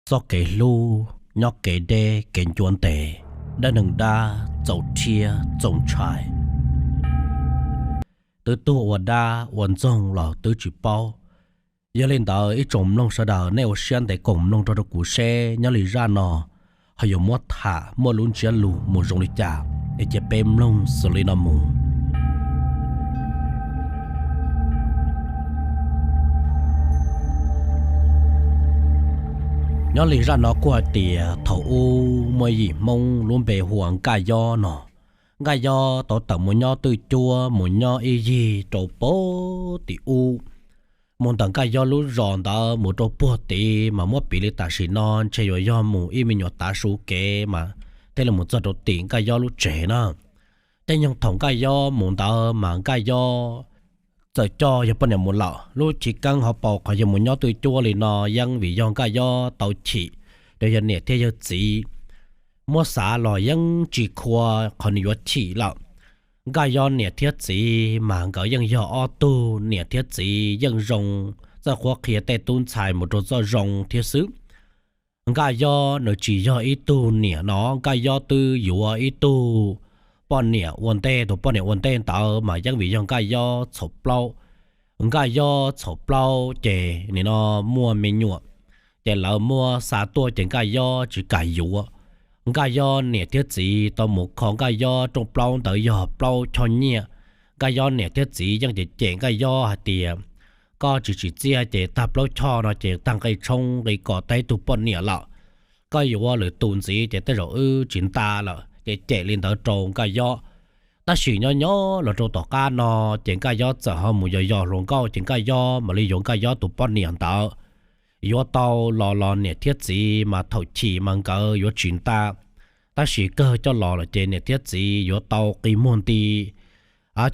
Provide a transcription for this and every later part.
Txoj kev hlub nyob kev deb kev ncua ntev, dab neeg dab txaus rhiab txaus ntshai. Twb tuag ua dab ua ntxoog los twb tsis paub. Yog li ntawd ib tsoom mloog sawv daws nej ua siab ntev koom mloog rau rau kuv seb nyob li zaj no ho yuav muab tham muaj lub ntsiab lus mus zoo li cas, es cia peb mloog xws li no mus. Nyob li zaj no kuj hais tias thaum ub muaj yim Hmoob lub npe hu ua Nkaj Yob no. Nkaj Yob tau tawm mus nyob twj cuab mus nyob ib yig rau puag tim ub. Mus ntawm Nkaj Yob lub zos ntawd mus rau puag tid mas muab piv li tam sim no ntshe yuav yog mus ib me nyuam tav su kev mas thiaj li mus txog rau tim Nkaj Yob lub tsev na. Tej nyuag thaum Nkaj Yob mus ntawd mas Nkaj Yob txawm coj yog poj niam mus lawm, lub chiv keeb hauv paus qhov yog mus nyob twj cuab li no yeej vim yog Nkaj Yob tau chim rau yawg niam thiab yawg txiv. Muab xav los yeej tsis khuam qhov nws yuav chim lawm. Nkaj Yob niam thiab txiv mas nkawd yeej yog ob tug niam thiab txiv yeej zoo, txawj qhuab qhia tej tub ntxhais mus rau txoj zoo thiab xwb. Nkaj Yob nws tsis yog ib tug niam no, Nkaj Yob twb yuav ib tug poj niam ua ntej, tus poj niam ua ntej ntawd mas yeej vim yog Nkaj Yob txhaum plaub. Nkaj Yob txhaum plaub ces nim no muaj me nyuam, ces lawv muab xa tuaj ces Nkaj Yob tsis kam yuav. Nkaj Yob niam thiab txiv tau mus kho Nkaj Yob rooj plaub ntawd yog plaub choj nyiaj. Nkaj Yob niam thiab txiv yeej cem cem Nkaj Yob hais tias, koj tsis tsim txiaj ces tag plaub choj no ces tag nqi tshoob nqi kos tau ib tug poj niam lawm. Koj yuav lwm tus ntxiv ces tej zaum wb tsis nta lawm, ces cem li ntawd rau Nkaj Yob. Tab sis nyob nyob los rau tom qab no ces Nkaj Yob txawm ho mus yos yos hluas nkauj ces Nkaj Yob mam li yuav Nkaj Yob tus poj niam ntawd. Yuav tau los los niam thiab txiv mas thaum chim mas nkawd yuav tsis nta, tab sis kawg coj los lawm ces niam thiab txiv yuav tau qi muag nti,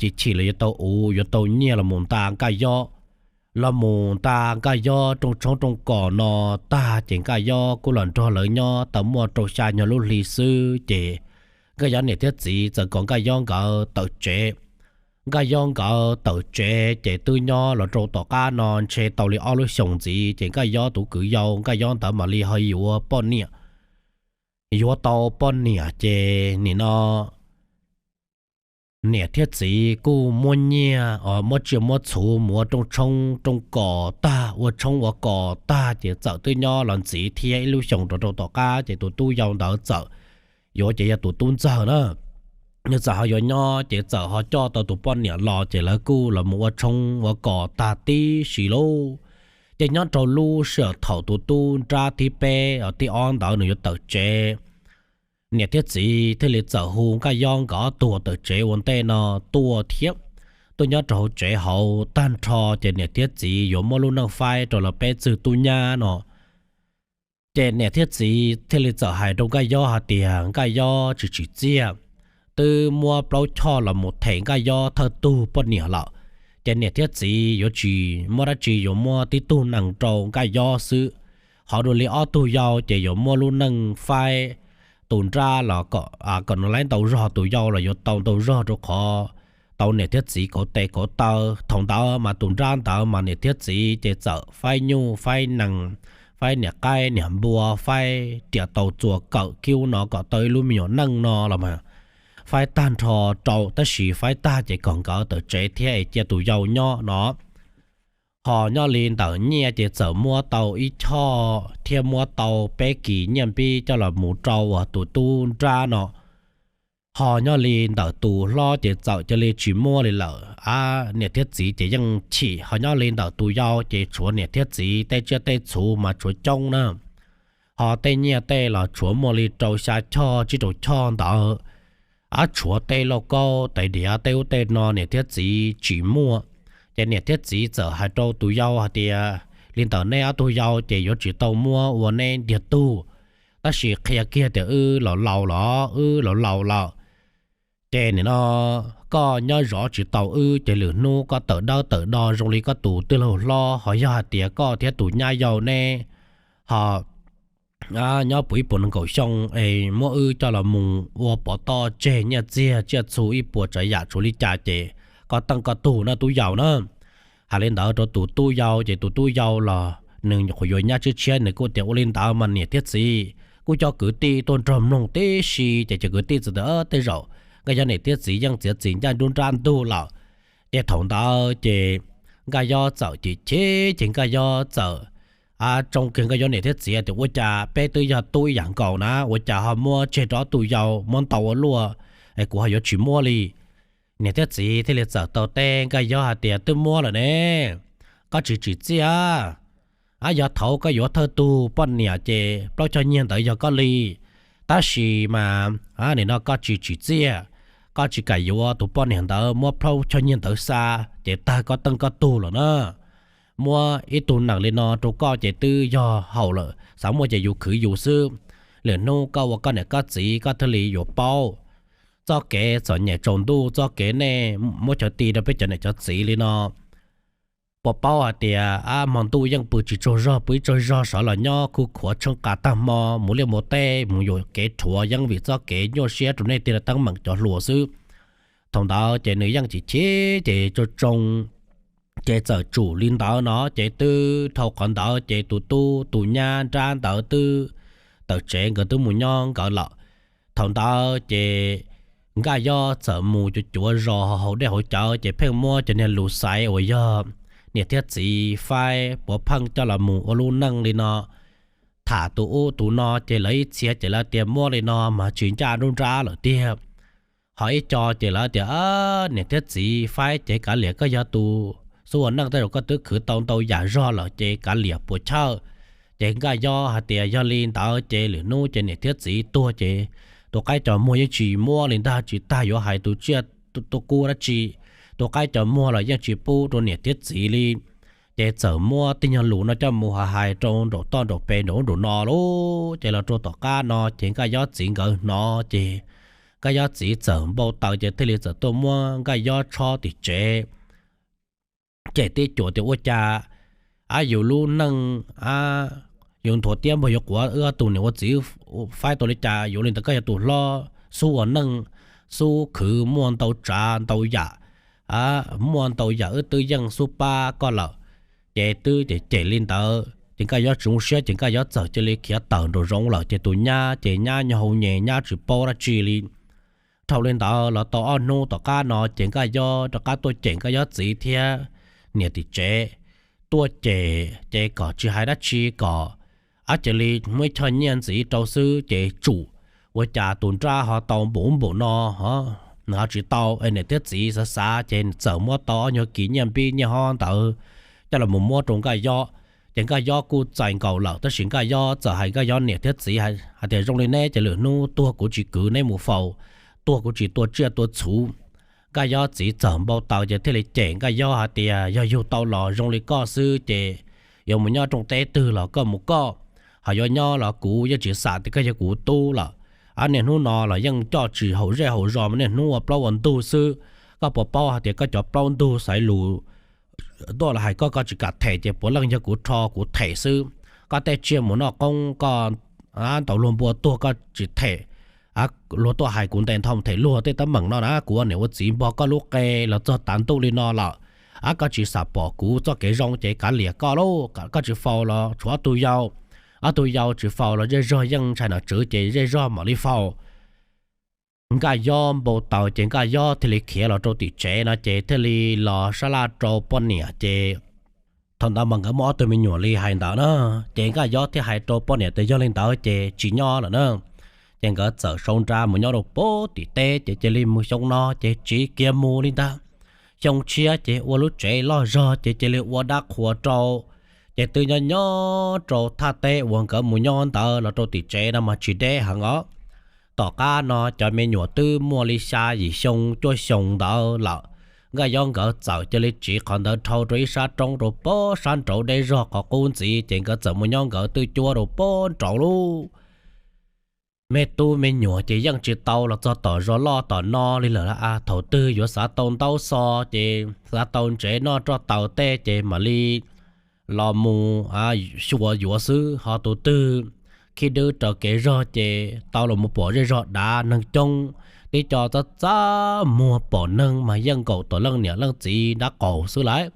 chim chim los yuav tau uv, yuav tau nyiaj los mus nta Nkaj Yob. Los mus nta Nkaj Yob rooj tshoob rooj kos no tag ces Nkaj Yob kuj los nrog lawv nyob tau muaj rau xya nyuag lub hli xwb ces Nkaj Yob niam thiab txiv txawm kom Nkaj Yob nkawd tawm tsev. Nkaj Yob nkawd tawm tsev ces twb nyob los rau tom qab no ntshe tau li ob lub xyoos ntxiv ces Nkaj Yob tus kwv yau Nkaj Yob ntawd mam li ho yuav poj niam. Yuav tau poj niam ces nim no niam thiab txiv kuj muab nyiaj, muab tsiaj muab txhuv mus ua rooj tshoob rooj kos tag, ua tshoob ua kos tag ces txawm twb nyob los ntxiv thiab ib lub xyoos rau rau tom qab ces tus tub yau ntawd txawm yuav ces yog tus tub ntxawg na. Nws txawm ho yuav nyob ces txawm ho coj tau tus poj niam los ces lawv kuj los mus ua tshoob ua kos tag tib si lauj. Ces nyob rau lub sij hawm thaum tus tub nrab thib peb, thib ob ntawd nws yuav tawm tsev, niam thiab txiv thiaj li txawm hu Nkaj Yob nkawd ob tug tawm tsev ua ntej no tuaj thiab. Tuaj nyob rau hauv tsev hauv tag nrho ces niam thiab txiv yuav muab lub neej faib rau lawv peb txwg tub nyab no. Ces niam thiab txiv thiaj li txawm hais rau Nkaj Yob hais tias Nkaj Yob tsis tsim txiaj, twb muab plaub choj los mus them Nkaj Yob thawj tug poj niam lawm. Ces niam thiab txiv yuav tsis muab dab tsi, yuav muab tib tug nees rau Nkaj Yob xwb. Ho dua li ob tug yau ces yuav muab lub neej faib tus nrab los kom nws laib ntau zog, tus yau los yuav tau ntau zog rau qhov tau niam thiab txiv kauv tes kauv taw. Thaum ntawd mas tus nrab ntawd mas niam thiab txiv ces txawm faib nyuj faib nees, faib niam qaib niam npua, faib riam taus txuas kawm kiub no kom tau ib lub me nyuam neej no los mas faib tag nrho rau, tab sis faib tag ces kom nkawd tawm tsev thiab es cia tus yau nyob no. Ho nyob li ntawm nyiaj ces txawm muab tau ib choj thiab muab tau peb kis nyiaj npib coj los mus rau tus tub nrab no. Ho nyob li ntawm tus hlob ces txawm cia li tsis muab li lawm. Ab, niam thiab txiv ces yeej chim. Ho nyob li ntawm tus yau ces tshuav niam thiab txiv tej tsiaj tej txhuv mas tshuav coob na. Ho tej nyiaj tej los tshuav muaj li rau xya choj tsib rau choj ntawd. Ab, tshuav tej lauj kaub tais diav tej ub tej no niam thiab txiv tsis muaj. Ces niam thiab txiv txawm hais rau tus yau hais tias, li ntawm neb ob tug yau ces yuav tsis tau muab ua neb ntiag tug. Tab sis qhia kiag tias wb los laus los, wb los laus lawm. Ces nim no koj nyob zov tsis tau wb ces lwm hnub koj tawm dawb tawm do zoo li koj tus tij laug hlob, ho yog hais tias koj thiab tus nyab yau neb ho nyob puv ib puas nees nkaum xyoo es muab wb coj los mus ua pov toj tseg nyiaj txiag tsiaj txhu ib puas tsav yam tsuav li cas ces koj teej koj tug na tub yau na. Hais li ntawd rau tus tub yau ces tus tub yau los nws nyuam qhuav yuav nyab tshiab tshiab, nws kuj tias ua li ntawd mas niam thiab txiv kuj coj kwv tij tuaj nrog mloog tib si, ces cov kwv tij txawm tias tej zaum Nkaj Yob niam thiab txiv yeej txiav txim ncaj nruab nrab ntug lawm. Ces thaum ntawd ces Nkaj Yob txawm chim chim, ces Nkaj Yob txawm tsoo kiag Nkaj Yob niam thiab txiv tias ua cas peb twb yog tub ib yam nkaus na, ua cas ho muab tseg rau ob tug yau muab ntau ua luaj, es kuv ho yuav tsis muab li. Niam thiab txiv thiaj li txawm tau teb Nkaj Yob hais tias twb muab lawm ne, koj tsis tsim txiaj. Ab, yog thaum koj yuav thawj tug poj niam ces plaub choj nyiaj ntawd yog koj li, tab sis mas nim no koj tsis tsim txiaj, koj tsis kam yuav tus poj niam ntawd, muab plaub choj nyiaj ntawd xa ces tag koj teej koj tug lawm na. Muab ib tug nees li no rau koj ces twb yog haum lawm, xav muaj ces yus khwv yus xwb. Lwm hnub koj ua koj niam koj txiv koj thiaj li yuav paub. Txoj kev txom nyem tsaus ntuj, txoj kev nej muab cov ti rau peb cov niam cov txiv li no, puas paub hais tias ab, hmo ntuj yeej pw tsis tsaug zog, pw ib tsaug zog sawv los nyob khuj khuav tsheej qa tag hmo, mus liaj mus teb mus yuam kev rhuav yeeb vim txoj kev nyuaj siab rau nej tej teeb meem cov hluas xwb. Thaum ntawd ces nws yeej chim chim ces tsoo tsoo, ces txawm tsum li ntawd no ces twb dhau qhov ntawd ces tus tub tus nyab nrab ntawd twb tawm tsev, nkawd twb mus nyob nkawd lawm. Thaum ntawd ces Nkaj Yob txawm mus cuav cuav zos haus dej haus cawv ces pheej muab cov niag lus xaiv uas yog niam thiab txiv faib puav pheej coj los mus ua lub neej li no, tham tus ub tus no ces lawv ib txhia ces lawv tias muab li no mas tsis ncaj nruab nrab lawm tiag. Ho ib co ces lawv tias niam thiab txiv faib ces kav liam, koj yog tus xub ua neej tej zaum koj twb khwv tau ntau yam zog lawm ces kav liam puas chawj. Ces Nkaj Yob hais tias yog li ntawd ces lwm hnub ces niam thiab txiv tuag ces tus qaib cov muag yeej tsis muab li ntag, tsis tas yuav hais tus tsiaj tus kub dab tsi, tus qaib cov muag los yeej tsis pub rau niam thiab txiv li. Ces txawm muab tej nyuag lus no coj mus hais hais rau nraum toj nraum pes nraum ub nraum no lauj. Ces los rau tom qab no ces Nkaj Yob txiv nkawd hnov ces Nkaj Yob txiv txawm npau taws ces thiaj li txawm tuaj muab Nkaj Yob tshob tim tsev. Ces tib cuam tias ua cas, ab, yus lub neej, ab, yus nthuav tiab npog yuav quav wb ob tug niam ua txiv faib tau li cas, yuav li ntawd koj yog tus hlob xub ua neej, xub khwv muaj ntau tsav ntau yam, muaj ntau yam wb twb yeej xub pab koj lawm. Ces twb cem cem li ntawd ces Nkaj Yob tsis zoo siab ces Nkaj Yob txawm cia li khiav tawm nraum zoov lawm ces tus nyab ces nyab nyob hauv nyem nyab tsis paub dab tsi li. Dhau li ntawd los tau ob hnub tom qab no ces Nkaj Yob rov qab tuaj cem Nkaj Yob txiv thiab niam tim tsev, tuaj cem ces kom tsis hais dab tsi kom, ab, cia li muaj ib choj nyiaj ntxiv rau xwb ces tsum, ua cas tus nrab ho tau npaum ub npaum no, nws ho tsis tau. Niam thiab txiv xav xav ces txawm muab tau ob nyuag kis nyiaj npib nyiaj hob ntawd coj los mus muab rau Nkaj Yob. Ces Nkaj Yob kuj txais nkaus lawm tab sis Nkaj Yob txawm hais Nkaj Yob niam thiab txiv hais tias zoo li neb ces lwm hnub tuag kuv tsis kwv neb mus faus, tuag kuv tsis tua tsiaj tua txhu. Nkaj Yob txiv txawm npau taws ces thiaj li cem Nkaj Yob hais tias yog yug tau los zoo li koj xwb ces yuav mus nyob rooj teb twg los koj mus koj, ho yuav nyob los kuv yeej tsis xam tias koj yog kuv tub lawm. Ab, niaj hnub no los yeej coj tsis haum zej haum zos, niaj hnub ua plaub ua ntug xwb. Koj puas paub hais tias koj cov plaub ntug xaiv lus tuaj los hais koj, koj tsis kam them ces puav leej yog kuv rho kuv them xwb. Koj tej tsiaj mus noj qoob, koj ntaus luag npua tuag koj tsis them, luag tuaj hais kuv ntes nthos them luag tej teeb meem no na, kuv ua niam ua txiv npog koj lub qe los txog tav ntuj li no lawm. Ab, koj tsis xam pom kuv txoj kev zoo ces kav liam koj lauj, koj tsis faus los tshuav ob tug yau, ob tug yau tsis faus los zej zog yeej ntshai nom tswv ces zej zog mam li faus. Nkaj Yob npau taws ces Nkaj Yob thiaj li khiav los rau tim tsev no ces thiaj li los sab laj rau poj niam ces thaum ntawd mas nkawd muaj ob tug me nyuam li hais ntawd na. Ces Nkaj Yob thiaj hais rau poj niam tias yog li ntawd ces tsis nyob lawm na. Ces nkawd txawm sau nra mus nyob rau pem tim teb ces cia li mus xyoo no ces tsiv kiag mus li ntag. Xyoo tshiab ces ua lub tsev loj zog ces cia li ua dab qhuas rau. Ces twb nyob nyob rau thaj teb uas nkawd mus nyob ntawd los rau tim tsev no mas tsis deb heev os. Tom qab no cov me nyuam twb muaj li xya yim xyoo cuaj xyoo ntawd lawm. Nkaj Yob nkawd txawm cia li tsiv qhov ntawd dhau rau ib sab roob rau pem sab nraud deb zog qhov qub ntxiv ces nkawd txawm mus nyob nkawd twj cuab rau pem nraud lauj. Me tub me nyuam ces yeej tsis tau los txog tom zos loj tom no li lawm. Thaum twg yuav xav tau ntaub xo ces xav tau ntsev noj roj taws tej ces mam li los mus xyuas yuav xwb. Ho tus twg khib dwb raws kev zog ces tau los mus pom zej zog dav neeg coob, tib co txaj txaj muag pom neeg mas yeej nkaum tom leej niam leej txiv nrab qaum xwb lawm.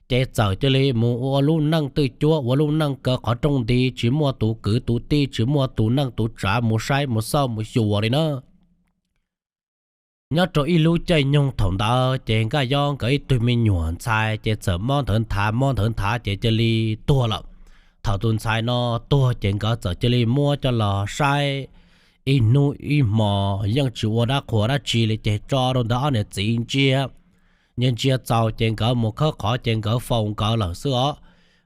Ces txawm cia li mus ua lub neej twj cuab, ua lub neej kaw qhov rooj nti, tsis muaj tus kwv tus tij, tsis muaj tus neej tus tsav mus saib mus xauj mus xyuas li na. Nyob rau ib lub caij nyoog thaum ntawd ces Nkaj Yob nkawd ib tug me nyuam ntxhais ces txawm mob nthawv nthav mob nthawv nthav ces cia li tuag lawm. Thaum tus ntxhais no tuag ces nkawd txawm cia li muab coj los saib ib hnub ib hmo, yeej tsis ua dab qhuas dab tsi li ces tso rau ntawd ob niam txiv ntsia. Ntsia ntsia txaus ces nkawd mus khawb qhov ces nkawd faus nkawd lawm xwb os.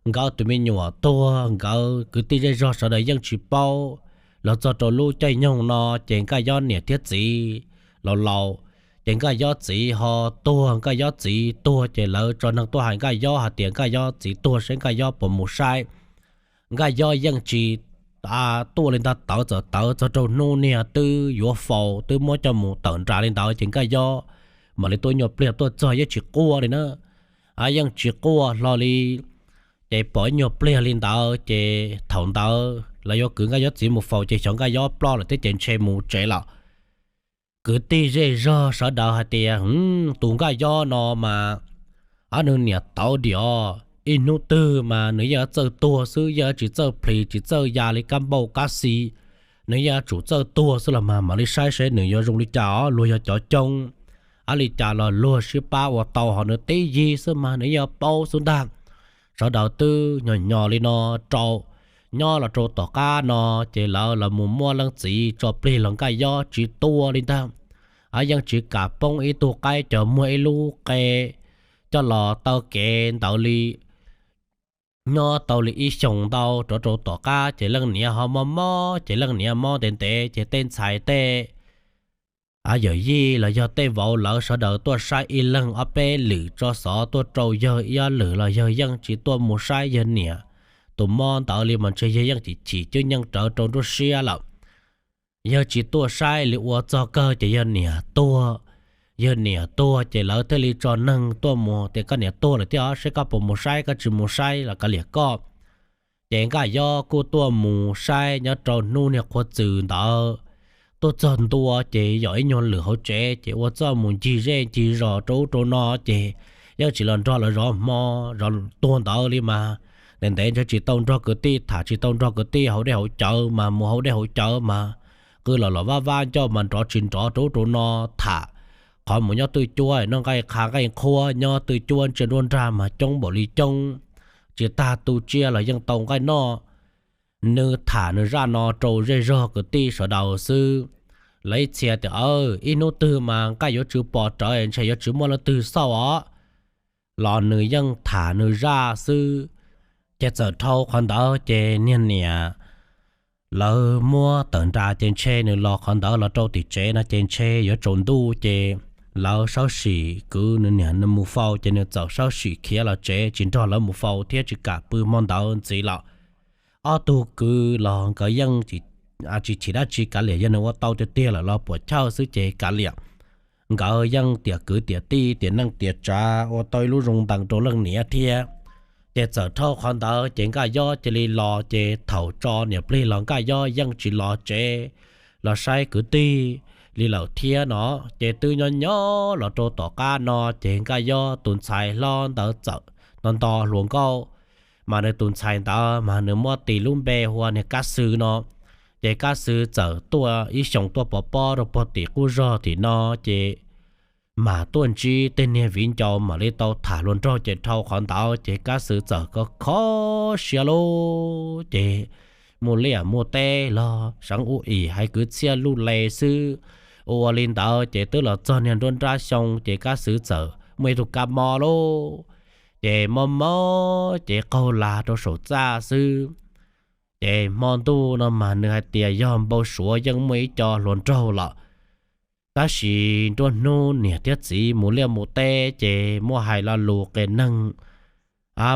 Nkawd tus me nyuam tuag, nkawd kwv tij zej zog sawv daws yeej tsis paub. Los txog rau lub caij nyoog no ces Nkaj Yob niam thiab txiv laus laus, ces Nkaj Yob txiv ho tuag, Nkaj Yob txiv tuag ces lawv tso neeg tuaj hais Nkaj Yob hais tias Nkaj Yob txiv tuag seb Nkaj Yob puas mus saib. Nkaj Yob yeej tsis tuaj li ntag, tawv txawm tawv txog rau hnub niag twb yuav faus twb muab coj mus tawm nram li ntawd ces Nkaj Yob mam li tuaj nyuag pliag tuaj txog yeej tsis quaj li na. Yeej tsis quaj hlo li. Ces pom ib nyuag pliag li ntawd ces thaum ntawd lawv yuav kwv Nkaj Yob txiv mus faus ces xyov Nkaj Yob ploj lawm thiab ces ntshe mus tsev lawm. Kwv tij zej zog sawv daws hais tias, tus Nkaj Yob no mas, ob nws niam tauv diam, ib hnub twg mas nws yeej txawj tuag xwb, yeej tsis txawj plhis tsis txawj ya li kab npauj kab xi. Nws yeej yuav tsum txawj tuag xwb los mas mam li saib seb nws yuav zoo li cas os, luag yog cov coob. Ab li cas los luag sib pab ua tau, ho nws tib yig xwb mas nws yeej yuav paub xwb ntag. Sawv daws twb nyo nyo li no rau, nyob los rau tom qab no ces lawv los mus muab leej txiv tso plig los Nkaj Yob tsis tuaj li ntag. Ab yeej tsis kam poob ib tug qaib cog muag ib lub qe coj los taw kev ntawd li. Nyob tau li ib xyoos ntau rov rau tom qab ces leej niam ho mob mob ces leej niam mob ntev ntev ces tej ntxhais tej yawm yij los yog tej vauv lawv sawv daws tuaj saib ib leeg ob peb lwm tso xov tuaj rau yawg ib ob lwm los yawg yeej tsis tuaj mus saib yawg niam tus mob ntawd li mas ntshe yawg yeej chim chim cwb nyeej rawv rau nruab siab lawm. Yawg tsis tuaj saib li ua txog kawg ces yawg niam tuag. Yawg niam tuag ces lawv thiaj li tso neeg tuaj mus tias koj niam tuag lawm thiab seb koj puas mus saib, koj tsis mus saib los kav liam koj. Ces Nkaj Yob kuj tuaj mus saib nyob rau hnub niag qhua txws ntawd. Tuaj txog ntua ces yog ib nyuag lwm hauv tsev ces ua txuj mus ncig zej ncig zos rau ub rau no ces yeej tsis los nrog lawv zov hmo zov tuag ntawd li mas. Ntev ntev ntshe tsis tau nrog kwv tij tham, tsis tau nrog kwv tij haus dej haus cawv mas mus haus dej haus cawv mas qw los los vab vab ncauj mas nrov tsis nrov rau ub rau no tham. Qhov mus nyob twj cuab noj nqaij qha nqaij qhuab nyob twj cuab ntsia nruab nrag mas coob npaum li coob, tsis tag tu tsiaj los yeej tau nqaij noj. Nws tham nws zaj no rau zej zog kwv tij sawv daws xwb. Lawv ib txhia tias, ib hnub twg mas Nkaj yuav tsum pom rawv ntshe yuav tsis muaj leej twg xauj os, los nws yeej tham nws zaj xwb. Ces txawm dhau qhov ntawd ces niag niam lawv muab tawm nram ces ntshe nws los qhov ntawd los rau tim tsev no ces ntshe yuav tsaus ntuj ces lawv sawv tsees kwv nws niam nws mus faus ces nws txawm sawv tsees khiav los tsev tsis nrog lawv mus faus thiab tsis kam pw hmo ntawd ntxiv lawm. Ob tug kwv los nkawd yeej tsis chim dab tsi, kav liam yog nws ua tau tiag tiag lawm los puam chawj xwb ces kav liam. Nkawd yeej tiam kwv tiam tij tiam neej tiam tsav ua tau ib lub zoo ntees rau leej niam thiab. Ces txawm dhau qhov ntawd ces Nkaj Yob cia li los ces thaum tso niam plig los Nkaj Yob yeej tsis los tsev los saib kwv tij li lawm thiab no. Ces twb nyob nyob los rau tom qab no ces Nkaj Yob tus ntxhais hlob ntawd txawm nto nto hluas nkauj, mas nws tus ntxhais ntawd mas nws muab tis lub npe hu ua niag Kab Xwb no. Ces Kab Xwb txawm tuaj ib xyoos tuaj pov pob rau puag tim qub zog tim no ces mam tuaj ntsib tej niag viv ncaus mam li tau tham hluas nraug ces dhau qhov ntawd ces Kab Xwb txawm kho kho siab lauj ces muaj liaj muaj teb los seev ua ib haiv kwv txhiaj luj li xwb. Ua ua li ntawd ces twb los txog niag nruab nrab xyoo ces Kab Xwb txawm muaj ib tug kab mob lauj, ces mob mob ces qaug lag rau saum txaj xwb. Ces hmo ntuj no mas nws hais tias yog npau suav yeej muaj ib co hluas nraug lawm, tab sis nruab hnub niam thiab txiv mus liaj mus teb ces muaj hais lo lus qias neeg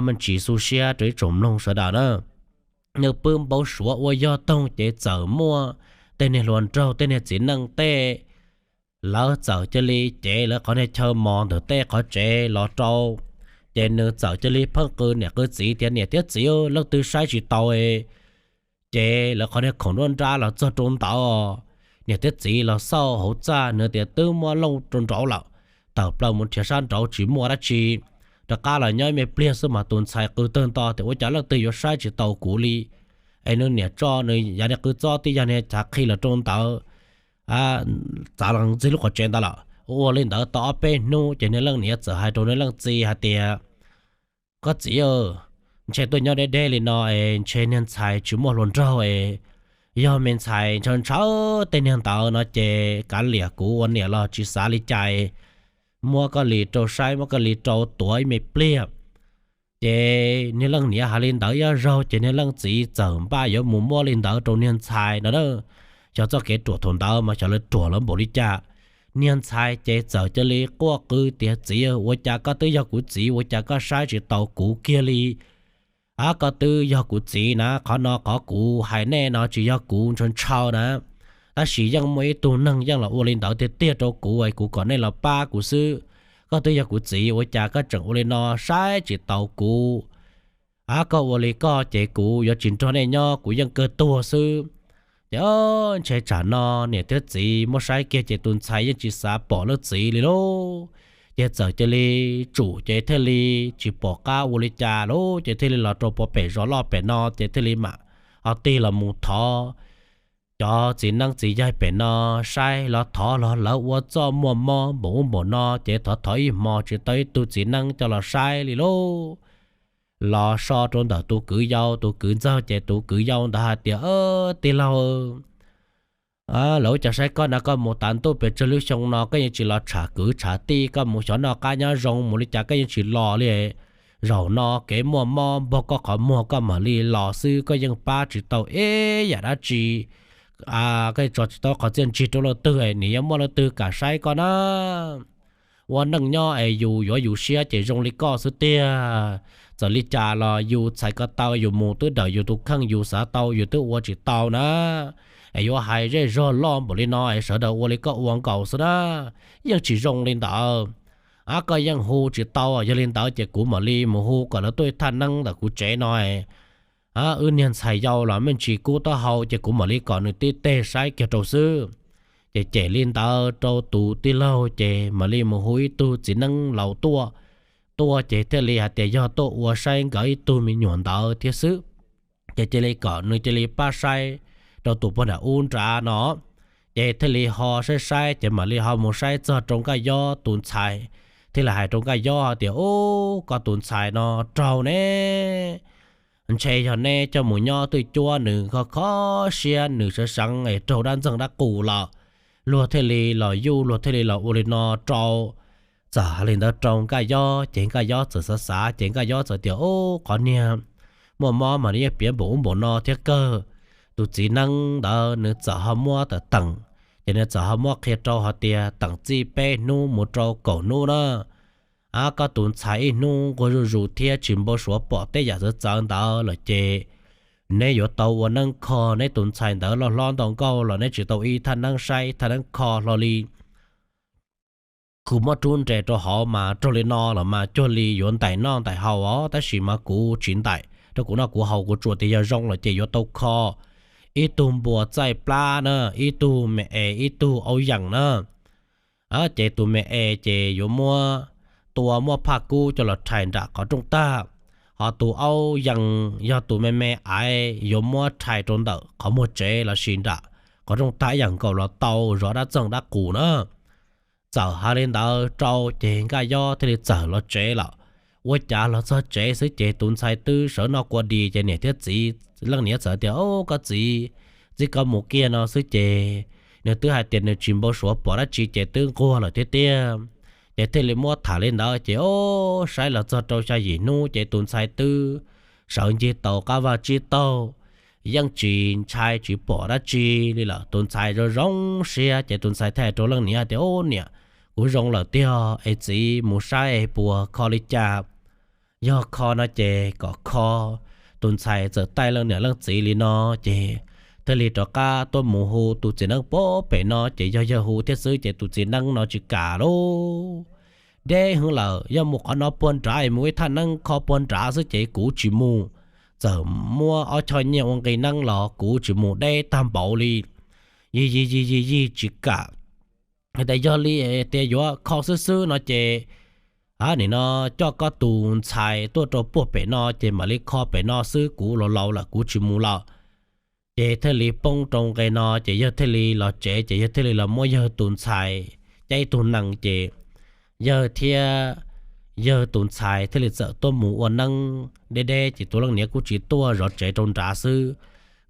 me ntsis xu siab rau ib tsoom mloog sawv daws na. Nws pw npau suav ua yog toog ces txawm muaj tej niag hluas nraug tej niag txiv neej tej, lawv txawm cia li cev lawv qhov niag chaw mos ntawm tej qhov tsev los rau. Ces nws txawm cia li pheej qw niam qw txiv tias niam thiab txiv, leej twg saib tsis taus ces lawv qhov niag khoom nruab nrab los txog rau ntawd, niam thiab txiv los xauj hauv txaj nws tias twb muab looj rau nraud lawm, tawm plaws mus nrhiav sab nraud tsis muaj dab tsi. rov qab los nyob ib me pliag xwb mas tus ntxhais qw tawg nto tias ua cas leej twg yuav saib tsis taus kuv li, es nws niam tso nws yav niag qw txob tib yag niag chav qhi los rau ntawd, txav los ntxig lub qhov tsev ntawd lawm. Ua li ntawd tau ob peb hnub ces niag leej niam txawm hais rau niag leej txiv hais tias, koj txiv, ntshe tuaj nyob deb deb li no es ntshe niag ntxhais tsis muaj hluas nraug es, yog me ntxhais ntshaw ntshaw tej niag ntawd no ces kav liam kuv ua niam los tsis xav li cas, muab koj li rau saib, muab koj li rau tuav ib me pliag. Ces niag leej niam hais li ntawd ib zaug ces niag leej txiv txawm npaj yuav mus muab li ntawd rau niag ntxhais no na. Xyov txoj kev ruam thaum ntawd mas xyov lawv ruam lawv npaum li cas. Niag ntxhais ces txawm cia li quaj qw tias, txiv, ua cas koj twb yog kuv txiv, ua cas koj saib tsis taus kuv kiag li? Ab, koj twb yog kuv txiv na, qhov no qhov kuv hais nej no tsis yog kuv ntshaw ntshaw na, tab sis yeej muaj ib tug neeg yeej los ua li ntawd tiag tiag rau kuv es kuv kom nej los pab kuv xwb. Koj twb yog kuv txiv, ua cas koj tseem ua li no saib tsis taus kuv? Ab, koj ua li koj ces kuv yuav tsis nrog nej nyob, kuv yeej kawg tuag xwb. Ces ntshe tsam no niam thiab txiv muab saib kiag ces tus ntxhais yeej tsis xav pom leej txiv li lauj. Ces txawm cia li tsum ces thiaj li tsis pom qab ua li cas lauj, ces thiaj li los rau pem zos loj pem no ces thiaj li mam ho tig los mus thov cov txiv neeb txiv yaig pem no saib los thov los lawv ua txuj muaj mob npaum ub npaum no ces thov thov ib hmo tsis tau ib tug txiv neeb coj los saib li lauj. Los so rau ntawm tus kwv yau, tus kwv ntxawg ces tus kwv yau ntawd hais tias, tij laug, lawv ua cas saib koj na, koj mus tav ntuj pes tsawg lub xyoo no koj yeej tsis los tsham kwv tsham tij, koj mus xyov noj qab nyob zoo mus li cas koj yeej tsis los li. Zaum no kev muaj mob npog koj qhov muag koj mam li los xwb, koj yeej pab tsis tau ib yam dab tsi, koj yeej tso tsis tau qhov txiaj ntsig rau leej twg, nws yuav muaj leej twg kam saib koj na. Ua neej nyob es yus yuav yus siab ces zoo li koj xwb tiag. Txawm li cas los yus txhais ko taw yus mus twb dawm yus tus kheej, yus xav tau yus twb ua tsis tau na. Es yuav hais zej zog loj npaum li no es sawv daws ua li koj ua nkaus xwb na, yeej tsis zoo li ntawd. Ab, koj yeej hu tsis tau, yog li ntawd ces kuv mam li mus hu kom lawv tuaj ib thaj neeb ntawm kuv tsev no. Wb niag ntxhais yau los me ntsis kub taub hau ces kuv mam li kom nws tib teg saib kiag rau xwb. Ces cem li ntawd rau tus tij laug ces mam li mus hu ib tug txiv neeb laus tuaj. Tuaj ces thiaj li hais tias yog tuaj ua saib nkawd ib tug me nyuam ntawd thiab xwb. Ces cia li kom nws cia li pab saib rau tus pog nram ub nrad no. Ces thiaj li ho saib saib ces mam li ho mus saib txog rau Nkaj Yob tus ntxhais, thiaj li hais rau Nkaj Yob tias, ub, koj tus ntxhais no raug ne, ntshe yog neb coj mus nyob twj cuab nws kho kho siab, nws sawv seev es raug dab ntxeeg dab qus lawm. Luag thiaj li los yuj, luag thiaj li los ua li no rau. Txawm hais li ntawd rau Nkaj Yob ces Nkaj Yob txawm xav xav ces Nkaj Yob txawm tias, ub, qhov niag muaj mob mas nws yeej piav npaum ub npaum no thiab kawg. Tus txiv neeb ntawd nws txawm ho muab tawm teem, ces nws txawm ho muab qhia rau hais tias teem txij peb hnub mus rau kaum hnub na, koj tus ntxhais ib hnub nquag zuj zus thiab tsis npau suav pom tej yam txawv txawv ntawd lawm ces neb yuav tau ua neeb kho. Neb tus ntxhais ntawd loj hlob ntau nkauj los neb tsis tau ib thaj neeb saib, thaj neeb kho hlo li. Kuv muab rub nres rau hauv mas raug li no los mas cuag li yuav ntaim noj ntaim haus os, tab sis mas kuv tsis ntaim rau kuv noj kuv haus, kuv tsuas tias yog zoo lawm ces yuav tau kho. Ib tug npua txaij plab na, ib tug me es, ib tug aub yees na. Ces tus me es ces yuav muab tua muab phaj kub coj los rhais nram qhov rooj tag, ho tus aub yees yog tus me me aiv yuav muab rhais rau ntawm qhov muag tsev los sis nram qhov rooj tag ib yam nkaus los tau zov dab txeeg dab qus na. Txawm hais li ntawd rau ces Nkaj Yob thiaj li txawm los tsev lawm. Ua cas los txog tsev xwb ces tus ntxhais twb sawv noj kua dis ces niam thiab txiv, leej niam txawm tias, ub, koj txiv, txiv, koj mus kiag no xwb ces nws twb hais tias nws tsis npau suav pom dab tsi ces twb nquag lawm thiab tiag. Ces thiaj li muab tham li ntawd ces, ub, saib los txog rau xya yim hnub ces tus ntxhais twb sawv ncig tau qab vaj tsib taug, yeej tsis ntshai tsis pom dab tsi li lawm. Tus ntxhais zoo zoo siab ces tus ntxhais thiaj hais rau leej niam tias, ub, niam, kuv zoo lawm tiag es txiv mus saib es puas kho li cas. Yog kho no ces kom kho. Tus ntxhais txawm taij leej niam leej txiv li no ces thiaj li rov qab tuaj mus hu tus txiv neeb pem no ces yog yawg hu thiab xwb ces tus txiv neeb no tsis kam lauj. Deb heev lawm, yog mus qhov no puag nrad es mus ib thaj neeb kho puag nrad xwb ces kuv tsis mus. Txawm muab ob choj nyiaj ua nqi neeb los kuv tsis mus, deb tag npaum li. Yig yig yig yig yig tsis kam. Hais tias yog li tias yuav kho xwb xwb no ces a, nim no coj koj tus ntxhais tuaj rau puag pem no ces mam li kho pem no xwb, kuv los laus lawm kuv tsis mus lawm. Ces thiaj li poob rau nqe no ces yawg thiaj li los tsev ces yawg thiaj li los muab yawg tus ntxhais caij ib tug nees ces yawg thiab yawg tus ntxhais thiaj li txawm tuaj mus ua neeb deb deb ces tus leej niam kuj tsis tuaj, zov tsev rau nrad xwb.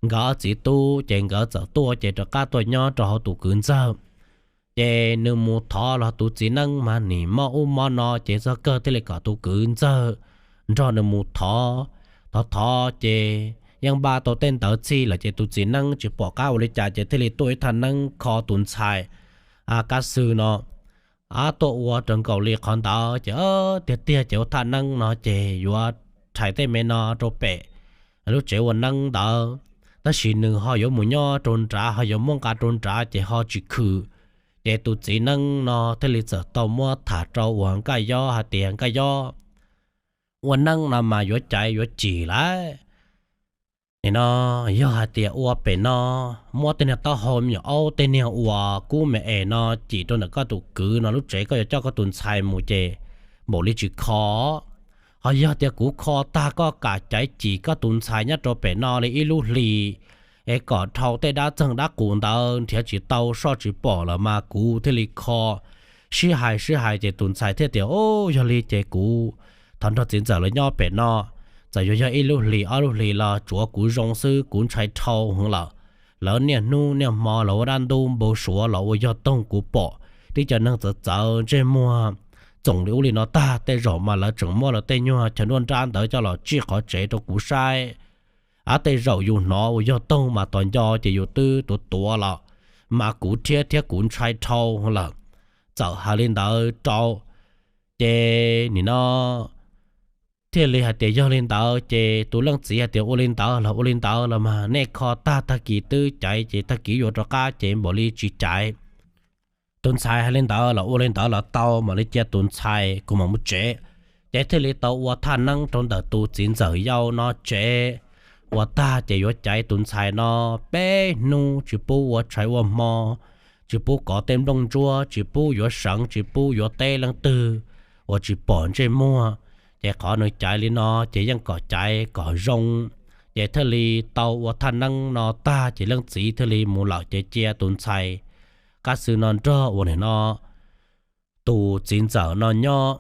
Nkawd txiv tub ces nkawd txawm tuaj ces rov qab tuaj nyob rau hauv tus kwv ntxawg. Ces nws mus thov los tus txiv neeb mas nim mob ub mob no ces txog kawg thiaj li kom tus kwv ntxawg nrog nws mus thov. Thov thov ces yeej npaj tau tej ntawd txhij lawm ces tus txiv neeb tsis pom qab ua li cas ces thiaj li tuaj ib thaj neeb kho tus ntxhais Kab Xwb no. A, tuaj ua raws nkaus li qhov ntawd ces tiag tiag ces ua thaj neeb no ces yuav rhais tej me no rau pem lub tsev ua neeb ntawd, tab sis nws ho yuav mus nyob rau nrad, ho yuav muab nqa rau nrad ces ho tsis khwm. Ces tus txiv neeb no thiaj li txawm tau muab tham rau uas Nkaj Yob hais tias, Nkaj Yob, ua neeb no mas yuav caiv yuav cim lawm. Nim no yog hais tias ua pem no, muab tej niag taub hau me nyuam aub tej niag uas kub me es no cim rau ntawm koj tus kwv no lub tsev, koj yuav coj koj tus ntxhais mus ces npaum li tsis kho. Ho yog tias kuv kho tag koj kam caiv cim koj tus ntxhais nyob rau pem no li ib lub hlis es kom dhau tej dab txeeg dab qus ntawd nrhiav tsis tau soj tsis pom lawm mas kuv thiaj li kho. Sib hais sib hais ces tus ntxhais thiaj tias, Ub, yog li ces kuv thov nrog txiv ntxawm lawv nyob pem no, txawm yuav yog ib lub hlis ob lub hlis los tsuav kuv zoo xwb, kuv ntshai dhau heev lawm. Lawv niaj hnub niaj hmo los ua dab ntub npau suav los ua yog toog kuv pom tib co neeg txawv txawv ntsej muag txoom li ub li no tag, tej zaum mas lawv tseem muab lawv tej nyuag chaw nruab nrab ntawd coj los tsij qhov tsev rau kuv saib. A, tej zaum yus hnov ua yog toog mas tos nco ces yus twb tuav tuav los mas kuv thiab thiab kuv ntshai dhau lawm. Txawm hais li ntawd rau ces nim no thiaj li hais tias, Yog li ntawd ces tus leej txiv hais tias, Ua li ntawd los ua li ntawd los mas nej kho tag tag kis twb caiv ces tag kis yuav rov qab ces npaum li tsis caiv. Tus ntxhais hais li ntawd los ua li ntawd los tau, mam li cia tus ntxhais kuv mam mus tsev. Ces thiaj li tau ua thaj neeb rau ntawm tus txiv ntxawm yau no tsev. Ua tag ces yuav caiv tus ntxhais no peb hnub tsis pub ua tshais ua hmo, tsis pub kov tej nplooj ntsuab, tsis pub yuav seev, tsis pub yuav teb leej twg uas tsis pom ntsej muag. Ces qhov nws caiv li no ces yeej kom caiv kom zoo. Ces thiaj li tau ua thaj neeb no tag ces leej txiv thiaj li mus lawm ces cia tus ntxhais Kab Xwb no nrog ua nim no tus txiv ntxawm no nyob.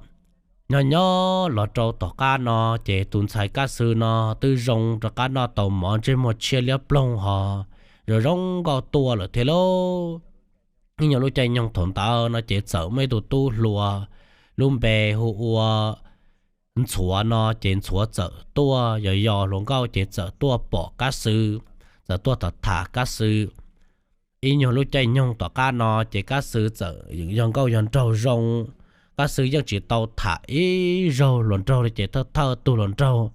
Nyob nyob los rau tom qab no ces tus ntxhais Kab Xwb no twb zoo rov qab noj tau mov ntsej muag tshiab liab ploog ho zoo zoo nkauj tuaj lawm thiab lauj. Ib nyuag lub caij nyoog thaum ntawd no ces txawm muaj ib tug tub hluas lub npe hu ua Ntxhuav no ces Ntxhuav txawm tuaj yos yos hluas nkauj ces txawm tuaj pom Kab Xwb, txawm tuaj tham tham Kab Xwb. Ib nyuag lub caij nyoog tom qab no ces Kab Xwb txawm yog nkauj yog nraug zoo. Kab Xwb yeej tsis tau tham ib zaug hluas nraug li ces thawj thawj tug hluas nraug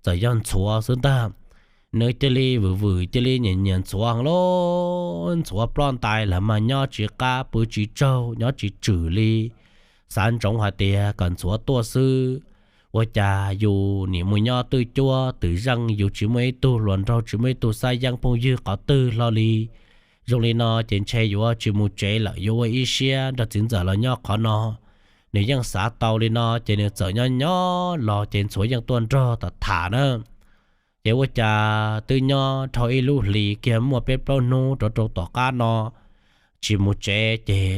txawm yog Ntxhuav xwb ntag. Nws cia li vwm vwm cia li nyiam nyiam Ntxhuav heev lauj. Ntxhuav ploj ntais lawm mas nyob tsis qab pw tsis tsaug nyob tsis tswm li. Xav ntsoov hais tias kom Ntxhuav tuaj xwb, ua cas yus nim mus nyob twj cuab twm zeej yus tsis muaj ib tug hluas nraug tsis muaj ib tug xab yeeb phooj ywg qhov twg hlo li. Zoo li no ces ntshe yuav tsis mus tsev lawm, yuav ua ib siab nrog txiv ntxawm los nyob qhov no. Nws yeej xav tau li no ces nws txawm nyob nyob los ces Ntxhuav yeej tuaj nrog tham tham na. Ces ua cas twb nyob dhau ib lub hlis kiag muaj peb plaub hnub rov rau tom qab no tsis mus tsev ces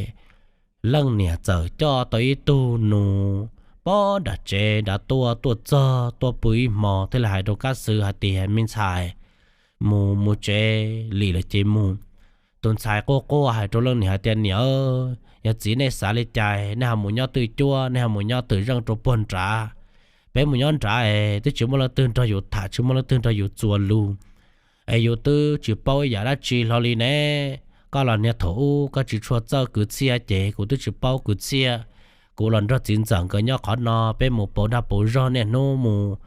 leej niam txawm coj tau ib tug nus pog nram tsev nrad tuaj, tuaj txog tuaj pw ib hmo thiaj li hais rau Kab Xwb hais tias, Me ntxhais, mus mus tsev li lawm ces mus. Tus ntxhais quaj quaj hais rau leej niam hais tias, Niam, yog txiv nej xav li cas, nej ho mus nyob twj cuab, nej ho mus nyob twm zeej rau puag nrad. Peb mus nyob nrad es twb tsis muaj leej twg nrog yus tham, tsis muaj leej twg nrog yus txuas lus, es yus twb tsis paub ib yam dab tsi hlo li ne. Koj los niag thaum ub koj tsis tshua txawj kwv txhiaj ces kuv twb tsis paub kwv txhiaj. Kuv los nrog txiv ntxawm nkawd nyob qhov no, peb mus pauv dag pauv zog niaj hnub mus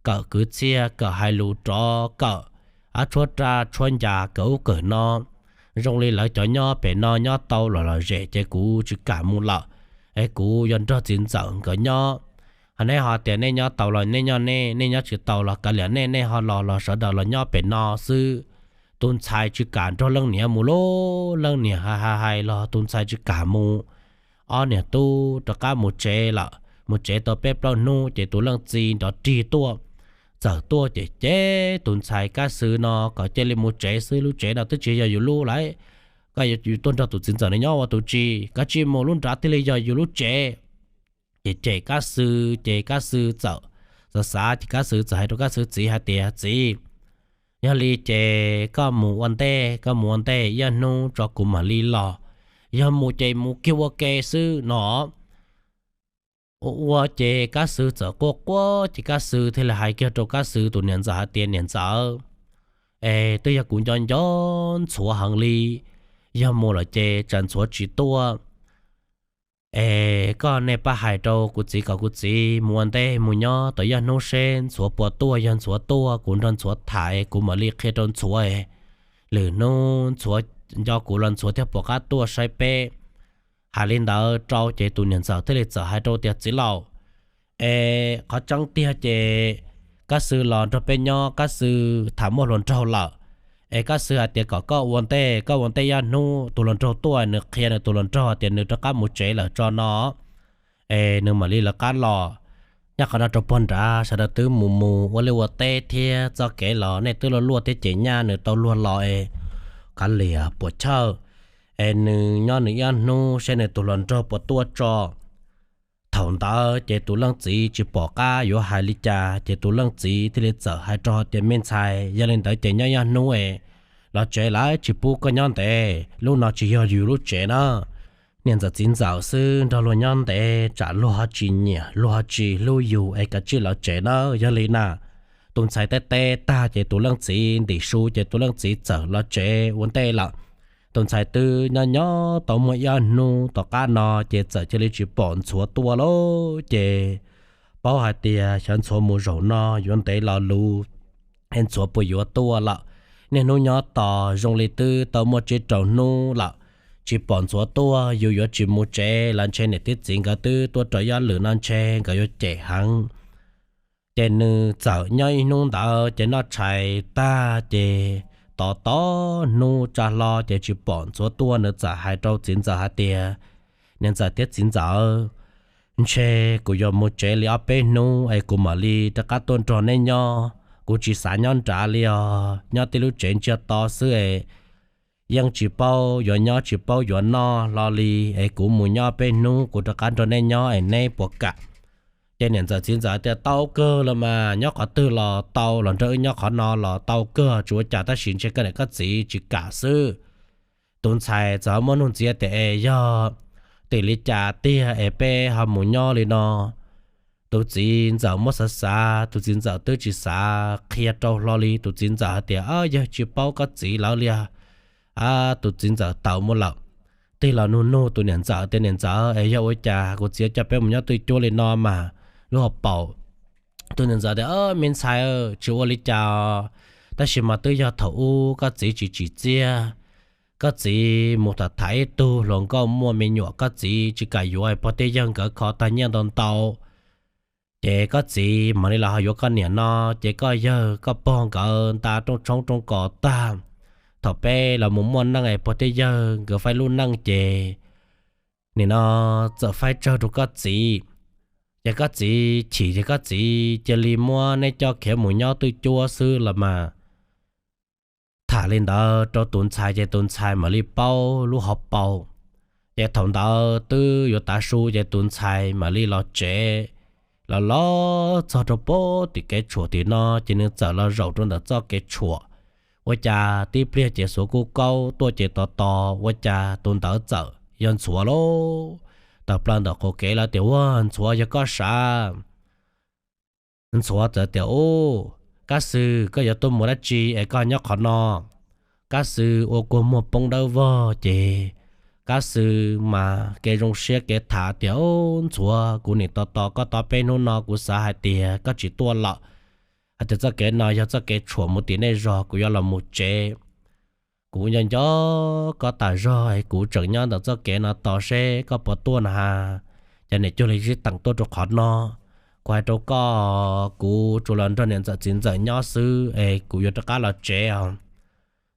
kawm kwv txhiaj, kawm hais lus rov kawm, ab, tshuab raj tshuab ncas, kawm ub kawm no. Zoo li lawv cov nyob pem no nyob tau los lom zem ces kuv tsis kam mus lawm, es kuv yuav nrog txiv ntxawm nkawd nyob. Ho nej ho tias nej nyob tau los nej nyob nej, nej nyob tsis tau los kav liam nej, nej ho los los sawv daws los nyob pem no xwb. Tus ntxhais tsis kam nrog leej niam mus lauj, leej niam hais hais hais los tus ntxhais tsis kam mus. Ob niam tub rov qab mus tsev lawm. mus tsev tau peb plaub hnub ces tus leej txiv nrov rig tuaj, txawm tuaj ces cem tus ntxhais Kab Xwm no kom cia li mus tsev xwb, lub tsev no twb tsis yog yus lub lawm, koj yuav tuaj nrog tus txiv ntxawm no nyob ua tus tsi, koj tsis mus, lub nrad thiaj li yog yus lub tsev. Ces cem Kab Xwm ces Kab Xwm txawm xav xav ces Kab Xwm txawm hais rau Kab Xwm txiv hais tias, Txiv, yog li ces koj mus ua ntej, koj mus ua ntej ib ob hnub tso kuv mam li los, yog mus ces mus kiag ua ke xwb no. Ua ua ces Kab Xwm txawm quaj quaj ces Kab Xwm thiaj li hais kiag rau Kab Xwm tus niam ntxawm hais tias, Niam ntxawm, es twb yog kuv nco nco Ntxhuav heev li, yog mus lawm ces tsam Ntxhuav tsis tuaj. Es koj nej pab hais rau kuv txiv kom kuv txiv mus ua ntej mus nyob tom ib ob hnub seb Ntxhuav puas tuaj, yog Ntxhuav tuaj kuv nrog Ntxhuav tham, kuv mam li qhia rau Ntxhuav, lwm hnub Ntxhuav nco kuv los Ntxhuav thiaj pom qab tuaj saib peb. Hais li ntawd rau ces tus niam ntxawm thiaj li txawm hais rau tias, Txiv laus, es qhov tseeb tiag ces Kab Xwm los nrog peb nyob, Kab Xwm tham muaj hluas nraug lawm, es Kab Xwm hais tias kom koj ua ntej, koj ua ntej ib ob hnub tus hluas nraug tuaj nws qhia nws tus hluas nraug tias nws rov qab mus tsev lawm tso no, es nws mam li lawv qab los. Nyob qhov no rau puag nrad sawv daws twb mus mus ua liaj ua teb thiab txoj kev los nej twb luaj luaj thiab ces nyaj nws tau luag los es qab lias puas chawj, es nws nyob nws ib ob hnub seb nws tus hluas nraug puas tuaj tso. Thaum ntawd ces tus leej txiv tsis pom qab yuav hais li cas ces tus leej txiv thiaj li txawm hais rau tias, Me ntxhais, yog li ntawd ces nyob ib ob hnub es los tsev lawm, tsis pub koj nyob ntev, lub no tsis yog yus lub tsev na. Niam ntxawm txiv ntxawm xwb nrog luag nyob ntev tsam luag ho tsis nyiam, luag ho tsis hlub yus es kav tsij los tsev na. Yog li na, tus ntxhais teb teb tag ces tus leej txiv ntim su ces tus leej txiv txawm los tsev ua ntej lawm. Tus ntxhais twb nyob nyob tau muaj ib ob hnub tom qab no ces txawm cia li tsis pom Ntxhuav tuaj lauj. Ces paub hais tias xyov Ntxhuav mus zaum no yuav ntev lo lus es Ntxhuav puas yuav tuaj lawm. Niaj hnub nyob tos zoo li twb tau muaj tsib rau hnub lawm, tsis pom Ntxhuav tuaj, yus yuav tsis mus tsev los ntshe niam thiab txiv nkawd twb tuaj rau ib ob lwm no ntshe nkawd yuav cem heev. Ces nws txawm nyob ib hnub ntawd ces noj tshais tag ces tos tos hnub tsa hlo ces tsis pom Ntxhuav tuaj, nws txawm hais rau txiv ntxawm hais tias, Niam ntxawm thiab txiv ntxawm, ntshe kuv yuav mus tsev li ob peb hnub es kuv mam li rov qab tuaj nrog neb nyob. Kuv tsis xav nyob nrad li os, nyob tib lub tsev ntsiag to xwb es yeej tsis paub yuav nyob tsis paub yuav noj hlo li, es kuv mus nyob peb hnub kuv rov qab nrog neb nyob es neb puas kam? Ces niam ntxawm txiv ntxawm tias, Tau kawg los mas, nyob qhov twg los tau, los nrog wb nyob qhov no los tau kawg tsis ua cas, tab sis ntshe koj niam koj txiv tsis kam xwb. Tus ntxhais txawm ho muaj nuj ntxiv tias, Es yog tim li cas tiag es peb ho mus nyob li no? Tus txiv ntxawm muab xav xav, tus txiv ntxawm twb tsis xav qhia rau hlo li. Tus txiv ntxawm hais tias, Yog tsis paub koj txiv lawv li. Tus txiv ntxawm tawm mus lawm. Tig los nug nug tus niam ntxawm tias, Niam ntxawm, es yog ua cas kuv txiv coj peb mus nyob twj cuab li no mas, lub hauv paus? Tus niam ntxawm tias, Me ntxhais, tsis ua li cas, tab sis mas twb yog thaum ub koj txiv tsis tsim txiaj. Koj txiv mus tham tham ib tug hluas nkauj muaj me nyuam, koj txiv tsis kam yuav, pog thiab yawg nkawd kho tag nyiaj ntau ntau. Ces koj txiv mam li los ho yuav koj niam no, ces koj yawg koj pog nkawd nta rooj tshoob rooj kos tag. Thaum peb los mus muaj neej es pog thiab yawg nkawd faib lub neej ces nim no txawm faib tsawg rau koj txiv. Ces koj txiv chim ces koj txiv cia li muab neb coj khiav mus nyob twj cuab xwb los mas. Tham li ntawd rau tus ntxhais ces tus ntxhais mam li paub lub hauv paus. Ces thaum ntawd twb yuav tav su ces tus ntxhais mam li los tsev. Los los txog rau pem tim kev tshuam tim no ces nws txawm los zaum rau ntawm txoj kev tshuam. Ua cas tib pliag ces xuav kub kaub tuaj ces tos tos, ua cas tus ntawd txawm yog Ntxhuav lauj. Tawm plaws ntawm qaum kev lawm tias, Ua, Ntxhuav, yog koj sav? Ntxhuav txawm tias, Ub, Kab Xwm, koj yuav tuaj mus dab tsi es koj nyob qhov no? Kab Xwm ua kua muag poob dawb vog ces Kab Xwm mas kev zoo siab kev tham tias, Ub, Ntxhuav, kuv nim tos tos koj tau peb hnub no kuv xav hais tias koj tsis tuaj lawm. Hais tias txoj kev no yog txoj kev tshuam mus tim nej zos, kuv yuav los mus tsev. Kuv nco nco koj tas zog es kuv tseem nyob ntawm txoj kev no tos seb koj puas tuaj no ha. Ces nim cuag li sib teem tuaj rau qhov no. Kuv hais rau koj, kuv tsuas los nrog niam ntxawm txiv ntxawm nyob xwb es kuv yuav rov qab los tsev os.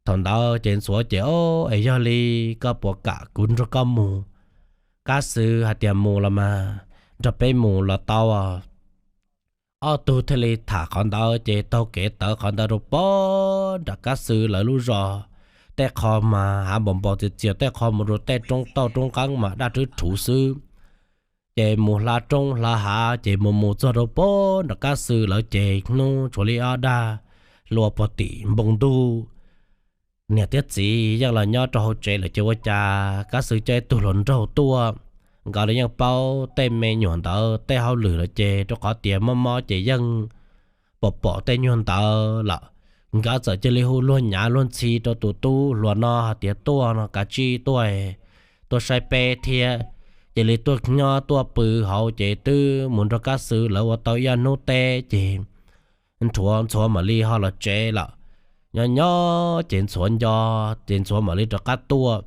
Thaum ntawd ces Ntxhuav ces, Ob, es yog li koj puas kam kuv nrog koj mus? Kab Xwm hais tias, Mus los mas, nrog peb mus los tau. Ob tug thiaj li tham qhov ntawd ces taug kev tawm qhov ntawd rau pem nram Kab Xwb lawv lub zos. Tej qho mas hav npaum npaum txias txias, tej qho mus rau tej roob tauj roob qeeb mas daj rwb rhuv xwb. Ces mus hla roob hla hav ces mus mus txog rau pem nram Kab Xwb lawv ces hnub tshuav li ob dag hlua puag tim npoo ntuj. Niam thiab txiv yeej los nyob rau hauv tsev lawm ces ua cas Kab Xwb coj ib tug hluas nraug tuaj. Nkawd los yeej paub tej me nyuam ntawd tej hauj lwm lawm ces rau qhov tias mob mob ces yeej pom pom tej nyuag ntawd lawm. Nkawd txawm cia li hu luag nyav luag ntxhi rau tus tub hluas no hais tias tuaj no kav tsij tuaj, tuaj saib peb thiab. Cia li tuaj nyob tuaj pw hauv ces twb mus nrog Kab Xwb lawv ua tau ib ob hnub teb ces Ntxhuav, Ntxhuav mam li ho los tsev lawm. Nyob nyob ces Ntxhuav nco, ces Ntxhuav mam li rov qab tuaj.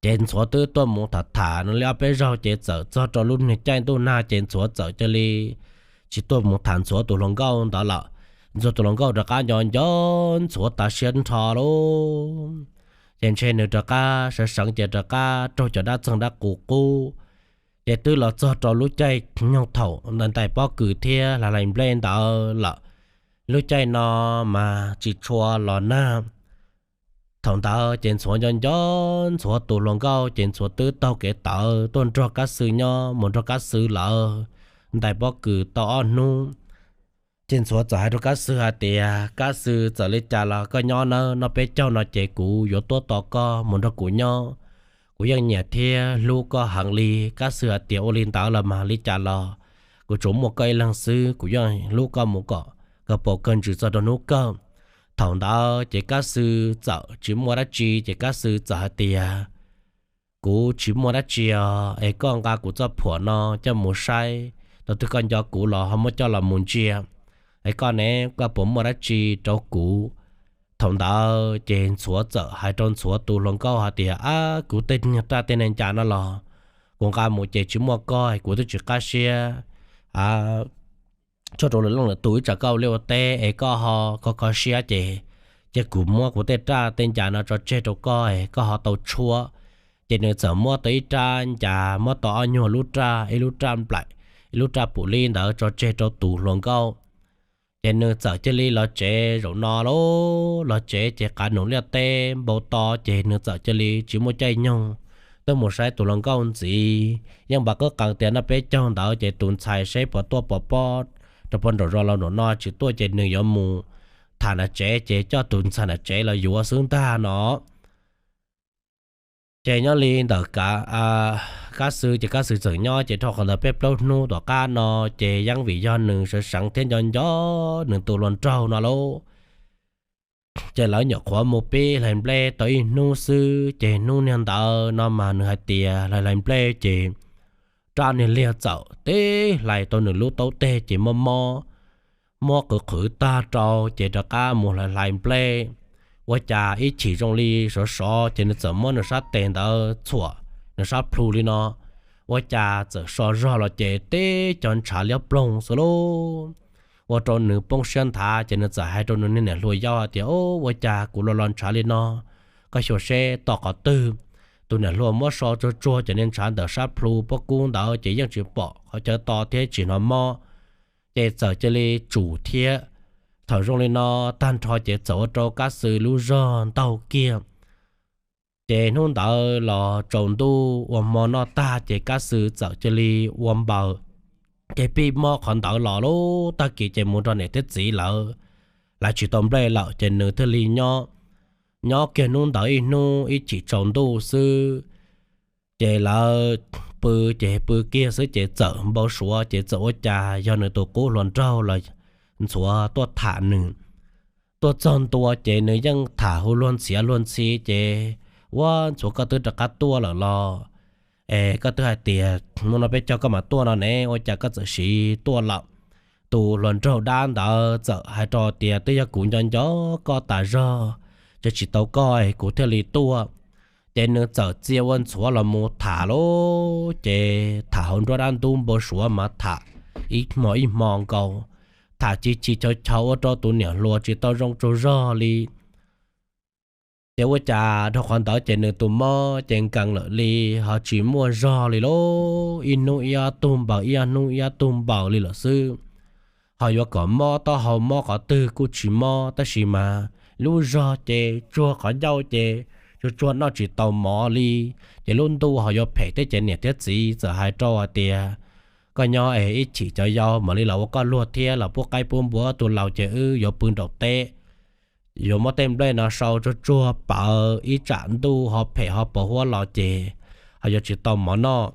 Ces Ntxhuav twb tuaj mus tham tham no li ob peb zaug ces txawm txog rau lub niag caij ntuj nag ces Ntxhuav txawm cia li tsis tuaj mus tham Ntxhuav tus hluas nkauj ntawd lawm. Ntxhuav tus hluas nkauj rov qab nco nco Ntxhuav tas siab nrho lauj. Ces ntshe nws rov qab sawv seev ces rov qab raug cov dab txeeg dab qus qub. Ces twb los txog rau lub caij nyoog thaum ntais pob kws thiab hlais hlais nplej ntawd lawm. Lub caij no mas tsis tshua los nag. Thaum ntawd ces Ntxhuav nco nco Ntxhuav tus hluas nkauj ces Ntxhuav twb taug kev tawv tuaj nrog Kab Xwb nyob, mus nrog Kab Xwb lawv ntais pob kws tau ob hnub. Ces Ntxhuav txawm hais rau Kab Xwb hais tias, Kab Xwb, txawm li cas los koj nyob nawb, noj peb caug no ces kuv yuav tuaj tos koj mus nrog kuv nyob. Kuv yeej nyiam thiab hlub koj heev li. Kab Xwb hais tias, ua li ntawd los mas li cas los kuv tsuas muaj koj ib leeg xwb, kuv yeej hlub koj mus kom kawg paus kawg ntsws txog rau hnub kawg. Thaum ntawd ces Kab Xwb txawm tsis muaj dab tsi ces Kab Xwb txawm hais tias, kuv tsis muaj dab tsi os, es koj nqa kuv txoj phuam no coj mus saib, thaum twg koj nco kuv los ho muab coj los mus ntsia, es koj ne, koj puas muaj dab tsi rau kuv? Thaum ntawd ces Ntxhuav txawm hais rau Ntxhuav tus hluas nkauj hais tias, ab, kuv tej niag raj tej niag ncas no los kuv nqa mus ces tsis muaj koj, kuv twb tsis qab siab tso rau lwm leej lwm tus ib tsam koj ua liaj ua teb es koj ho kho kho siab ces, ces kuv muab kuv tej raj tej ncas no tso tseg rau koj es koj ho tau tshuab. Ces nws txawm muab tau ib rab ncas, muab tau ob nyuag lub raj, ib lub raj nplaim, ib lub raj pum lib ntawd tso tseg rau tus hluas nkauj. Ces nws txawm cia li los tsev zaum no lauj. Los tsev ces qav num liaj teb npau to ces nws txawm cia li tsis muaj caij nyoog tuaj mus saib tus hluas nkauj ntxiv. Yeej npam qwb qees tias noj peb caug ntawd ces tus ntxhais seb puas tuaj pov pob rau puag nraum zos los nraum no, tsis tuaj ces nws yuav mus tham nram tsev ces coj tus ntxhais nram tsev los yuav xwb ntag no. Ces nyob li ntawm Kab Xwb ces Kab Xwb txawm nyob ces dhau qhov ntawd peb plaub hnub tom qab no ces yeej vim yog nws sawv seev thiab nco nco nws tus hluas nraug no lauj. Ces lawv nyuam qhuav mus pib hlais nplej tau ib hnub xwb ces hnub niag ntawd no mas nws hais tias hlais hlais nplej ces rab niag liag txawm tib hlais tau nws lub taub teg ces mob mob, mob qhwv qhwv tag rau ces rov qab mus hlais hlais nplej. Ua cas ib chim zoo li sov sov ces nws txawm muab nws sab tes ntawd txhuam nws sab plhu li no, ua cas txawm so zog los ces teb cov ntshav liab ploog xwb lauj. Ua rau nws poob siab nthav ces nws txawm hais rau nws niag niam hluas yau hais tias, ua cas kuv los los ntshav li no, koj xyuas seb tom qhov twg. Tus niam hluas muab so tsuag tsuag ces niag ntshav ntawm sab plhu pob kub ntawd ces yeej tsis pom qhov chaw to thiab tsis hnov mob. Ces txawm cia li tsum thiab. Thaum zoo li no tag nrho ces txawm ua rau Kab Xwb lub zog ntaug kiag. Ces hnub ntawd los tsaus ntuj ua hmo noj tag ces Kab Xwb txawm cia li ua npaws, ces pib mob qhov ntawd los lub tag kis ces mus nrog niam thiab txiv lawv, lawv tsis tau nplej lawm ces nws thiaj li nyob, nyob kiag hnub ntawd ib hnub ib chim tsaus ntuj xwb. Ces lawv pw, ces pw kiag xwb ces txawm npau suav ces txawm ua cas yog nws tus qub hluas nraug los Ntxhuav tuaj tham nws. Tuaj txog ntua ces nws yeej tham hu luag ntxhiav luag ntxhi ces, ua Ntxhuav, koj twb rov qab tuaj lawm los? Es koj twb hais tias hnub no peb caug koj mam tuaj no ne, ua cas koj txawm siv tuaj lawm? Tus hluas nraug dab ntawd txawm hais rau tias twb yog kuv nco nco koj tas zog, ces tsis tau koj es kuv thiaj li tuaj. Ces nws txawm txia ua Ntxhuav los mus tham lauj, ces tham hauv nruab dab ntub npau suav mas tham ib hmo ib hmo nkaus, tham chis chis chaus chaus ua rau tus niam hluas tsis tau zoo tsaug zog li. Ces ua cas dhau qhov ntawd ces nws tus mob ces nkees lawm li, ho tsis muaj zog li lauj, ib hnub ib ob tug npaws, ib ob hnub ib ob tug npaws li lawm xwb. Ho yuav kom mob taub hau mob qhov twg kuj tsis mob, tab sis mas lub zog ces tsuag qhov ncauj ces tsuag tsuag noj tsis tau mov li. Ces lub ntuj ho yuav phem thiab ces niam thiab txiv txawm hais rau hais tias, koj nyob es ib chim cov yau mam li los ua koj luag thiab los pub qaib pub npua, tus laus ces wb yuav pw nraum teb, yuav muab tej nplej no sau tsuag tsuag pawv ib tsam ntuj ho phem ho pos huab los ces ho yuav tsis tau mov noj.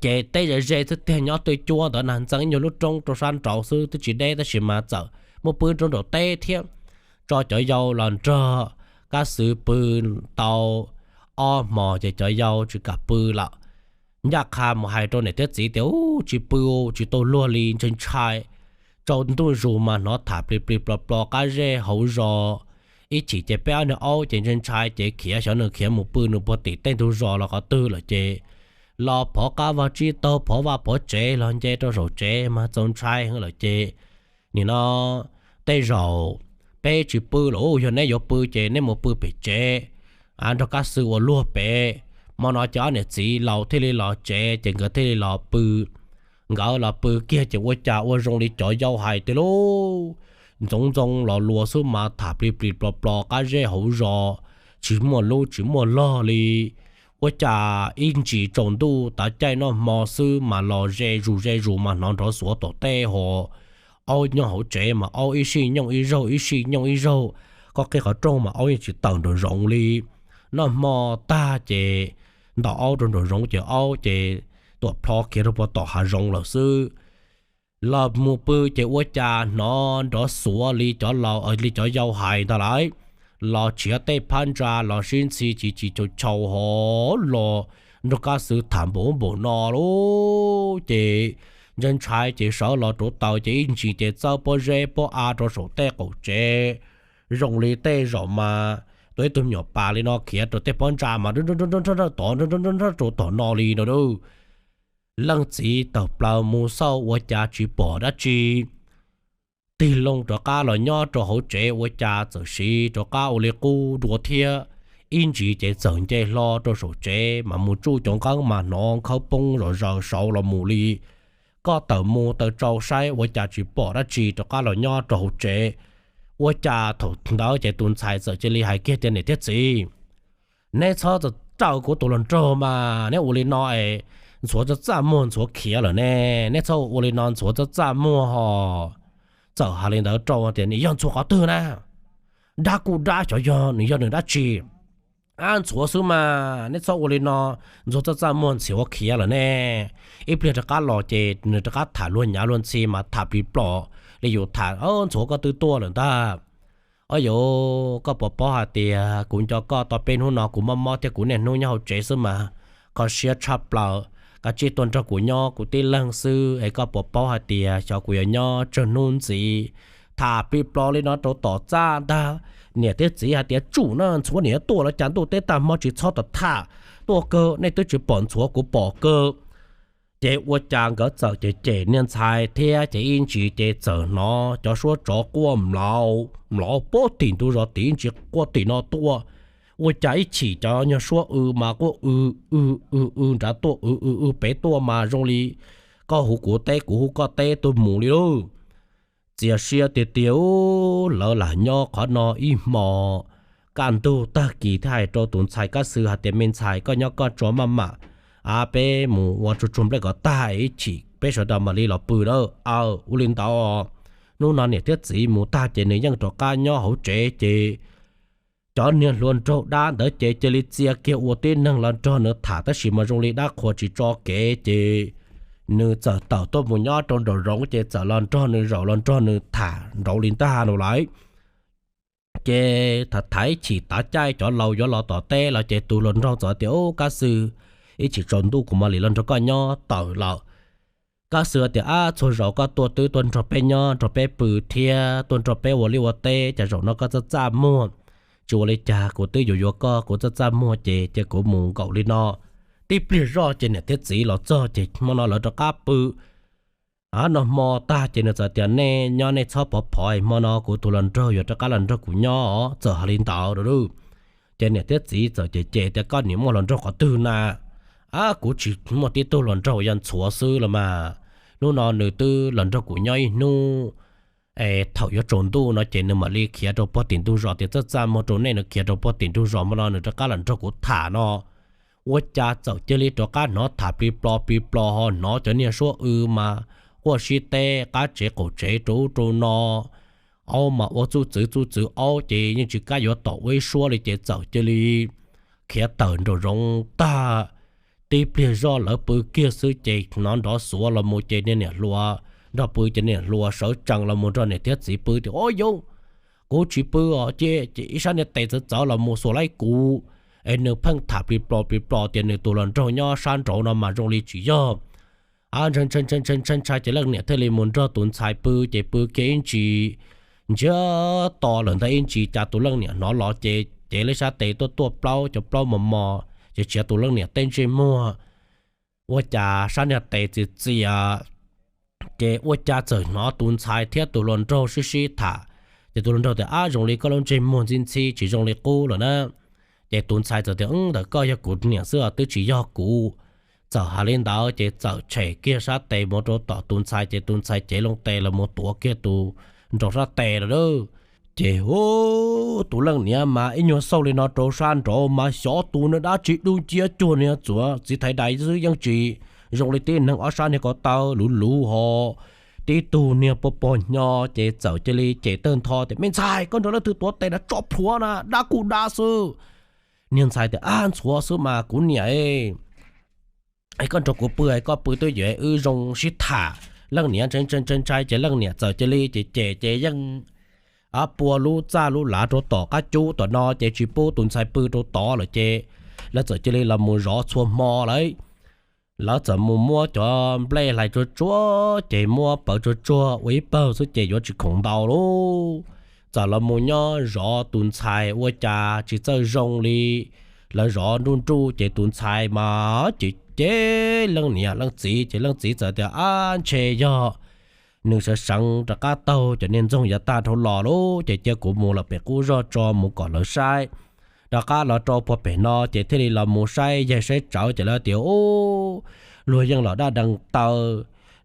Ces teb ze ze xwb tiag, nyob twj cuab ntawd na, ntxeev ib nyuag lub roob rau sab nraud xwb, twb tsis deb tab sis mas txawm muab pw rau nraum teb thiab. Tso cov yau los nrog Kab Xwb pw tau ob hmos ces cov yau tsis kam pw lawm. Ncaj qha mus hais rau niam thiab txiv tias, u, tsis pw, tsis tau luag li, ntshai ntshai. Tsaus ntuj zus mas hnov tham plig plig plo plo qab zej hauv zos. Ib chim ces peb ob niag aub ces ntshai ntshai ces khiav, xyov nws khiav mus pw nws puag tim tej ntug zos los qhov twg lawm ces los phov qab vag tsib taug, phov vaj phov tsev los nce rau saum tsev mas txaus ntshai lawm ces nim no tej zaum peb tsis pw lawm, yog neb yuav pw ces neb mus pw pem tsev, nrog Kab Xwb ua luag pem. Hmo no ces ob niam txiv laus thiaj li los tsev ces nkawd thiaj li los pw. Nkawd los pw kiag ces ua cas ua zoo li cov yau hais tiag lauj, ntxoov ntxoo los luas xwb mas tham plig plig plo plo qab zej hauv zos, tsis muaj lub tsis muaj log li. Ua cas ib ntsis tsaus ntuj tav caij noj hmo xwb mas los ze zus ze zus mas hnov nrov xuav tom tej ho aub nyob hauv tsev mas aub ib sij nyooj ib zaug ib sij nyooj ib zaug, qhov qhib qhov rooj mas aub yeej tsis tawm nraum zoov li. Noj hmo tag ces ntaus aub rau nraum zoov ces aub ces tuam plho khiav rau puag tom hav zoov lawm xwb. Los mus pw ces ua cas hnov nrov xuav li cov laus, li cov yau hais ntag lauj, los tshiav tej phab ntsa los sib ntxhi chis chis chaus chaus ho los nrog Kab Xwb tham npaum npaum no lauj. Ces ntshai ntshai ces sawv los rauv taws ces ib ntsis ces txawb pob zeb pob av rau saum tej qaum tsev, zoo li tej zaum mas tua ib tug me nyuam pas li no khiav rau tej phab ntsa mas nrov tod rau tom no li no. Leej txiv tawm plaws mus xauj ua cas tsis pom dab tsi, tig loo rov qab los nyob rau hauv tsev ua cas txawm siv rov qab ua li qub dua thiab. Ib ntsis ces txawm nce hlo rau saum tsev mas mus tsuj cov nqeeb mas hnov khawb poob zom zaws saud los mus li. Koj tawm mus taw tsau saib ua cas tsis pom dab tsi rov qab los nyob rau hauv tsev. Ua cas thaum ntawd ces tus ntxhais txawm cia li hais kiag tias, niam thiab txiv, neb txhob txawj raws kuv tus hluas nraug mas, neb ua li no es Ntxhuav txaj txaj muag Ntxhuav khiav lawm ne, neb txhob ua li no Ntxhuav txaj txaj muag ho. Txawm hais li ntawd rau tias, nws yog Ntxhuav qhov twg na? Dab kuj dab, xyov yog nws yog nws dab tsi. Ab, Ntxhuav xwb mas, neb txhob ua li no, Ntxhuav txaj txaj muag Ntxhuav khiav lawm ne. Ib pliag rov qab los ces nws rov qab tham luag nyav luag ntxhi mas tham plig plos li yus tham, Ntxhuav koj twb tuaj lawm ntag. Ob, yus, koj puas paub hais tias kuv nco koj tau peb hnub no kuv mob mob thiab kuv niaj hnub nyob hauv tsev xwb mas kho siab tshaj plaws, koj cia li tuaj nrog kuv nyob kuv tib leeg xwb es koj puas paub hais tias xyov kuv yuav nyob tsawg hnub ntxiv. Tham plig plos li no rau tom txaj ntag. Niam thiab txiv hais tias, tsum na, Ntxhuav niam tuaj los cas ntuj teb tag hmo tsis txhob tham, tuaj kawg, nej twb tsis pom Ntxhuav kuv pom kawg. Ces ua cas nkawd txawm cem cem niag ntxhais thiab ces ib ntsis ces txawm hnov cov suab tsov quaj mlauv mlauv puag tim ntug zos tim ib ntsis quaj tim no tuaj. Ua cas ib chim cov nyuag suab w mas quaj w w w w nrad tuaj, w w w pem tuaj mas zoo li koj hu kuv teb kuv hu koj teb tuaj mus li lauj. Txias siab tiag tiag, lawv lam nyob qhov no ib hmo. Kaj ntug tag kis thiaj hais rau tus ntxhais Kab Xwb hais tias, me ntxhais, koj nyob koj tso maj mam, a, peb mus ua tsuag tsuag nplej kom tag ib chim peb sawv daws mam li los pw na. Aw, ua li ntawd. Hnub no niam thiab txiv mus tag ces nws yeej rov qab nyob hauv tsev ces cov niag hluas nraug dab ntawd ces cia li txia kiag ua tib neeg los nrog nws tham tab sis mas zoo li dab qhuas tsis tso kev ces nws txawm tawm tuaj mus nyob rau nraum zoov ces txawm los nrog nws zaum los nrog nws tham nraud li ntag no lawm. Ces tham thaiv chim tav caij cov laus yuav los tom teb los ces tus hluas nraug txawm tias, Ub, Kab Xwb, ib chim tsaus ntuj kuv mam li los nrog koj nyob tawm lawm. Kab Xwb tias, Ab, txhua zaus koj tuaj twb tuaj nrog peb nyob nrog peb pw thiab tuaj nrog peb ua liaj ua teb, cas zaum no koj txaj txaj muag? Tsis ua li cas, kuv twb yuav yuav koj, kuv txaj txaj muag ces cia kuv mus nkaum li no. Tib pliag zoj ces niam thiab txiv los txog ces hmo no lawv rov qab pw. Noj hmo tag ces nws txawm tias, nej nyob nej txhob phov phov, hmo no kuv tus hluas nraug yuav rov qab los nrog kuv nyob os, txawm hais li ntawd. Ces niam thiab txiv txawm cem cem tias, Koj niam muaj hluas nraug qhov twg na? Ab, kuv tsis muaj tib tug hluas nraug, yog ntxhuav xwb los mas. Hnub no nws twb los nrog kuv nyob ib hnub es thaum yuav tsaus ntuj no ces nws mam li khiav rau puag tim ntug zos, tias txaj txaj muag rau nej, nws khiav rau puag tim ntug zos hmo no nws rov qab los nrog kuv tham no. Ua cas txawm cia li rov qab hnov tham plig plo plig plo, ho hnov cov niag suab w mas quaj sib teb qab tsev qaum tsev rau ub rau no. Aub mas ua txuj txwv txuj txwv aub ces yeej tsis kam yuav tom ua ib suab li, ces txawm cia li khiav tawm nraum zoov tag. Tib pliag zoj lawv pw kiag xwb ces hnov nrov xuav los mus ces niag niam hluas nrog pw, ces niam hluas sawv tsees los mus nrog niam thiab txiv pw tias, Au yau, kuv tsis pw os, ces ib sab niag tes txawv txawv los mus xuas laib kuv es nws pheej tham plig plo plig plo tias nws tus hluas nraug nyob sab nraud no mas zoo li tsis yog. Ntshai ntshai ces leej niam thiaj li mus nrog tus ntxhais pw, ces pw kiag ib ntsis, ntsiag to lawm ntag ib ntsis, cas tus leej niam hnov los ces cev lub sab tes tuaj tuaj plaub cov plaub mos mos ces tshiav tus leej niam tej ntsej muag. Ua cas sab niag tes txias txias, ces ua cas txawm hnov tus ntxhais thiab tus hluas nraug sib sib tham. Ces tus hluas nraug tias, Ab, zoo li koj lub ntsej muag ntxhib ntxhib tsis zoo li qub lawm na. Ces tus ntxhais txawm tias, Ntawm koj yog kuv niam xwb os, twb tsis yog kuv. Txawm hais li ntawd ces txawm tshem kiag sab tes mus rau tom tus ntxhais, ces tus ntxhais cev loo tes los mus tuav kiag tus nraug sab tes lawm. Ces hu, tus leej niam mas ib nyuag xauj li no rau sab nraud mas xyov tus niag dab tsi dub nciab cuag niag txiv thais dais xwb, yeej tsis zoo li tib neeg, ob sab niag ko taw luv luv ho tib tug niag pog pog hnyo, ces txawm cia li cem tawg ntho tias, Me ntxhais, koj nrog leej twg tuav tes na, tso plhuav na, dab kuj dab xwb. Niag ntxhais tias, Ab, ntxhuav xwb mas kuv niam. Koj nrog kuv pw, koj pw twj ywm wb zoo sib tham. Leej niam ntshai ntshai ntshai ntshai ces leej niam txawm cia li ces cem ces yeej pua lub txaj lub lav rau tom qab cub tom no ces tsis pub tus ntxhais pw rau tod lawm ces lawv txawm cia li los mus zov txhua hmo lawm. Lawv txawm mus muab cov nplej hlais tsuag tsuag ces muab pawv tsuag tsuag ua ib pawg xwb ces yuav tsis khoom ntau lauj. Txawm los mus nyob zov tus ntxhais ua cas tsis txawj zoo li. Lawv zov nruj nruj ces tus ntxhais mas ces cem leej niam leej txiv ces leej txiv txawm tias, Ab, ntshe yog nws sawv seev rov qab taug cov niag ntxoog yav tag dhau los lauj, ces cia kuv mus lawm pem qub zog tso mus kom lawv saib. Rov qab los rau puag pem no ces thiaj li los mus saib yaig saib tsawv ces lawv tias, Ub, luag yeej los dab dees taw,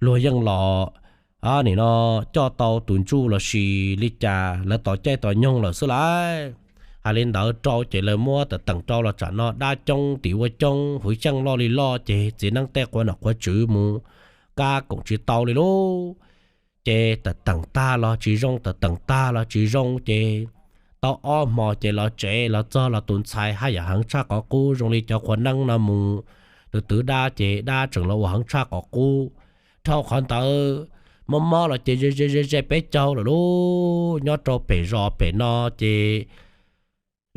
luag yeej los nim no coj tau tus ntsuj los sis li cas lawv tos caij tos nyoog lawm xwb lauj. Hais li ntawd rau ces lawv muab tawm teem rau los tsam no dab coob tim ua coob, hwv xyeej loj li loj ces txiv neeb tej quav nom quav tswv mus kab koom tsis tau li lauj. Ces tawm teem tag los tsis zoo, tawm teem tag los tsis zoo ces tau ob hmo ces los tsev los txog los tus ntxhais haj yam heev tshaj qhov qub, zoo li cov qhua neeb no mus twv twv dab ces dab tseem los ua heev tshaj qhov qub. Dhau qhov ntawd mob mob los ces ze ze ze ze peb caug lawm lauj. Nyob rau pem zos pem no ces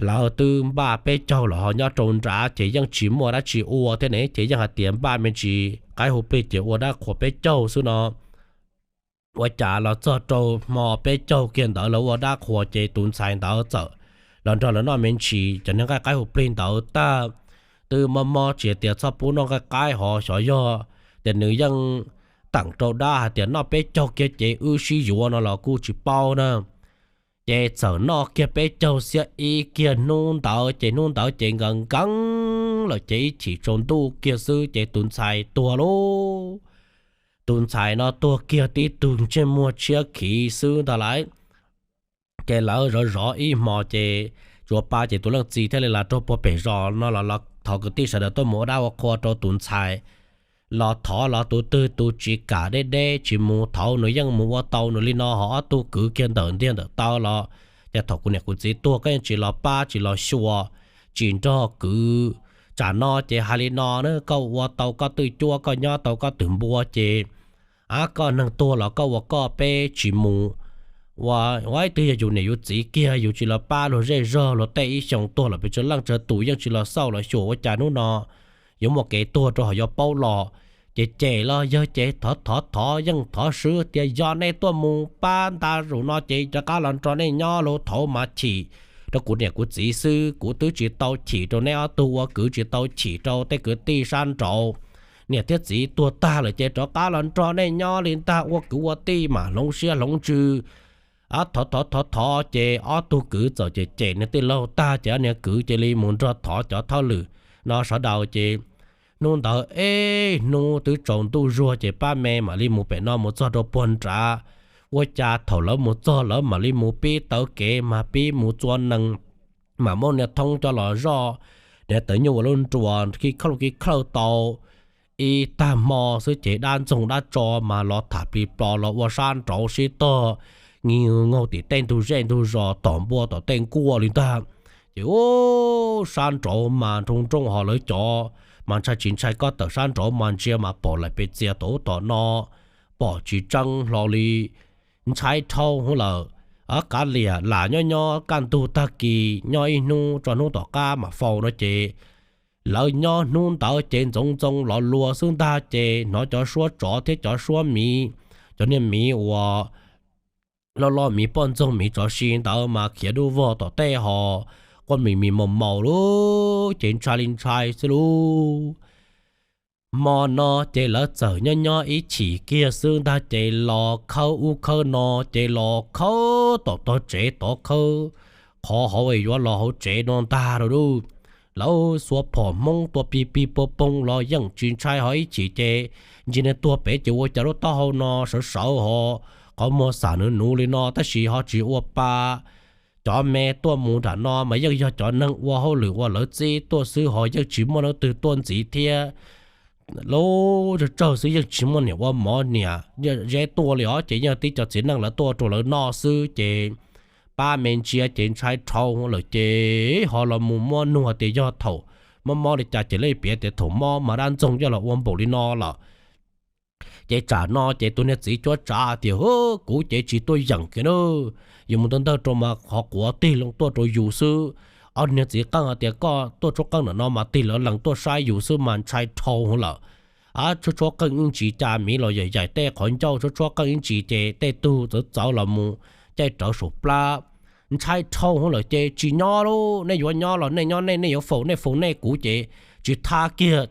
lawv twb npaj peb caug los ho nyob rau nrad ces yeej tsis muaj dab tsi ua thiab ne, ces yeej hais tias npaj me ntsis qaib hu plig ces ua dab qhuas peb caug xwb no. Ua cas los txog rau hmo peb caug kiag ntawd lawv ua dab qhuas ces tus ntxhais ntawd txawm los nrog lawv noj me ntsis cov niag nqaij qaib hu plig ntawd tag. Twb mob mob tsis hais tias txhob pub noj nqaij qaib ho xyov yog tias nws yeej teem rau dab hais tias noj peb caug kiag ces wb sib yuav no los kuj tsis paub na. Ces txawm noj kiag peb caug xiab ib kiag hnub ntawd ces hnub ntawd ces nkees nkees lawm ces ib chim tsaus ntuj kiag xwb ces tus ntxhais tuag lauj. Tus ntxhais no tuag kiag tib tug ntsej muag tshiab khiv xwb ntag lauj. Ces lawv zov zov ib hmo ces tsuas pa ces tus leej txiv thiaj li los rau puag pem zos no los los thov kwv tij sawv daws tuaj mus ua dab ua qhua rau tus ntxhais. Los thov los tus twg tus tsis kam deb deb tsis mus, thaum nws yeej mus ua tau nws li no ho ob tug kwv kiag ntawm ntiag ntawm taw los, ces thaum kuv niam kuv txiv tuag koj yeej tsis los pab tsis los xyuas, tsis nrog kwv. Tsam no ces hais li no na, koj ua tau koj twj cuab, koj nyob tau koj twm npua ces a koj neeg tuag los koj ua koj, peb tsis mus ua. Ua ib twg yog yus niam yus txiv kiag yus tsis los pab luag zej zog luag tej, ib xyoo tuag lawm pes tsawg leej tsawg tus yeej tsis los xauj los xyuas, ua cas hnub no yuav muaj kev tuag rau ho yuav paub los. Ces cem los yawg ces thov thov thov yeej thov swb tias yog nej tuaj mus pab nta zaum no ces rov qab los nrog nej nyob lauj. Thaum mas chim rau kuv niam kuv txiv xwb, kuv twb tsis tau chim rau neb ob tug ua kwv, tsis tau chim rau tej kwv tij sab nraud. Niam thiab txiv tuag tag lawm ces rov qab los nrog nej nyob li ntag, ua kwv ua tij mas hloov siab hloov ntsws. Thov thov thov thov ces ob tug kwv txawm cem cem niag tij laug tag ces ob niag kwv cia li mus nrog thov cov thawj lwm no sawv daws ces hnub ntawd ib hnub twb tsaus ntuj zuag ces pab me mam li mus pem no mus txog rau puag nrad. Ua cas thaum lawv mus txog lawv mam li mus pib taw kev mas pib mus txua nees, mas muab niag thoob coj los zoj, niag tawv nyuj ua lub nruas ki khawj ki khawj tau ib tag hmo xwb ces dab ntxoog dab tso mas los tham plis plos los ua sab nraud sib tog, nkaug tim tej ntug zej ntug zos tom npua tom tej nkuaj li ntag. Ces ub, sab nraud mas nroo nrooj ho lawv cov mas ntshai tsis ntshai, koj tawm sab nraud mas ntsia mas pom laim pes txias tom ub tom no, pom tsis tseeb hlo li. Ntshai dhau hwv lawm. Kav liam lam nyob nyob kaj ntug tag kis nyob ib hnub tso hnub tom qab mam faus no ces lawv nyob hnub ntawd ces ntxoov ntxoo los luag xwb ntag ces hnov cov suab tsov thiab cov suab miv, cov niag miv uas loj loj miv poj ntxoog miv tsov si ntawd mas khiav dub vog tom tej ho quaj mis mis maus maus lub ces ntshai li ntshai xwb lub. Hmo no ces lawv txawm nyob nyob ib chim kiag xwb ntag ces los khawb ub khawb no ces los khawb tom tog tsev tov khawb qhov hauv yuav los hauv tsev no ntag lub. Lawv xuas phom hmoob tua pig pig pog poog los yeej tsis ntshai ho ib chim ces ntsia niag tuag pem ces ua cas lub taub hau no sawv sawv ho qhov muag xam nuv nuv li no tab sis ho tsis ua pa. Cov me tuaj mus nram no mas yeej yog cov neeg ua hauj lwm uas lawv txib tuaj xwb ho yeej tsis muaj leej twg tuaj ntxiv thiab. Lub tsawg tsawg xwb yeej tsis muaj niam ua mov niam zeb tuaj li os ces yeej tib cov txiv neej lawv tuaj rau lawv noj xwb ces pab me ntsia ces ntshai dhau lawm ces ho los mus muab nug tias yog thaum mob mob li cas ces lawv piav tias thaum mob mas dab ntxoog coj los ua npaum li no lawm. Ces tsam no ces tus niag txiv cuab tsav tias, Hwb, kuv ces tsis tuaj yeem kiag na, yus mus ntawd ntawd rau mas qhov quav tig loo tuaj rau yus xwb. Ob niag txiv qeej hais tias koj tuaj tshuab qeej ntawm no mas tig lawv lees tuaj saib yus xwb mas ntshai dhau lawm. Tshuab tshuab qeej ib ntsis cas miv los yaim yaim tej qhov ncauj, tshuab tshuab qeej ib ntsis ces tej tug txawv txawv los mus caij rawv saum plab. Ntshai dhau lawm ces tsis nyob lauj, nej yuav nyob los nej nyob nej, nej yuav faus nej faus nej, kuv ces tsis thab kiag.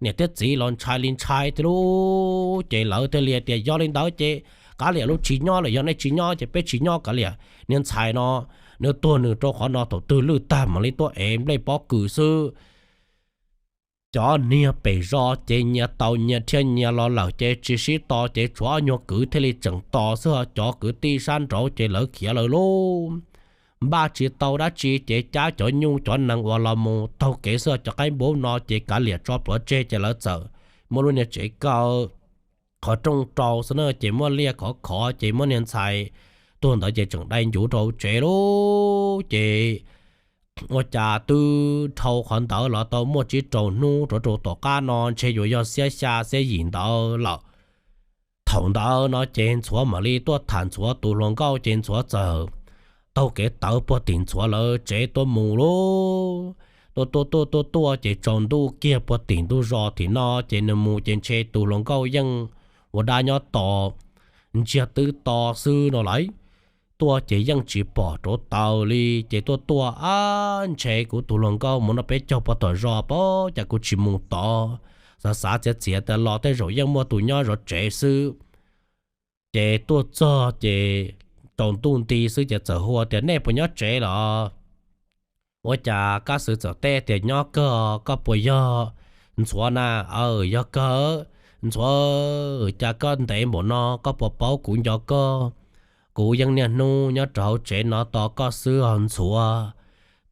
Niam thiab txiv los ntshai li ntshai thiab lub ces lawv thiaj li tias yog li ntawd ces kav liam lub tsis nyob lawm, yog nej tsis nyob ces peb tsis nyob kav liam. Niag ntxhais no nws tuag nws rau qhov no thaum twg lwj tag mam li tuaj ev nplej pob kws xwb. Cov niag pem zos ces nyias taus nyias thiaj nyias los lawm ces tsis sib tos ces tshuav ob nyuag kwv thiaj li tseem tos xwb ho cov kwv tij sab nraud ces lawv khiav lawm lauj. Npaj tsis tau dab tsi ces cab cov nyuj cov nees uas los mus taug kev xwb ho cov qaib npub no ces kav liam tso plhuav tseg ces lawv txawm muab lub niag tsev kaw qhov rooj rau xwb na ces muab liaj khov khov ces muab niag ntxhais tuag ntawd ces tseem dai ncuv rau hauv tsev lauj ces ua cas twb dhau qhov ntawd los tau muaj tsib rau hnub rov rau tom qab no ntshe yuav yog xiab xya xiab yim ntawd lawm. Thaum ntawd no ces Ntxhuav mam li tuaj tham Ntxhuav tus hluas nkauj ces Ntxhuav txawm taug kev tawv puag tim Ntxhuav lawv tsev tuaj mus lauj. Tuaj tuaj tuaj tuaj tuaj ces tsaus ntuj kiag puag tim ntug zos tim no ces nws mus ces ntshe tus hluas nkauj yeej ua dab nyob tos ntsiag twb to xwb no lawm. Tuaj ces yeej tsis pom rauv taws li ces tuaj tuaj, Ab, ntshe kuv tus hluas nkauj mus noj peb caug puag tom zos pob, cas kuv tsis mus tod? Xav xav txiav txiav tas los tej zaum yeej muaj tus nyob zov tsev xwb. Ces tuaj txog ces tsaus ntuj nti xwb ces txawm hu tias, Nej puas nyob tsev los? Ua cas Kab Xwb txawm teb tias, Nyob kawg, koj puas yog Ntxhuav na? Aw, yog kawg. Ntxhuav, cas koj ntev npaum no, koj puas paub kuv nco koj? Kuv yeej niaj hnub nyob rau hauv tsev no tos koj xwb os Ntxhuav.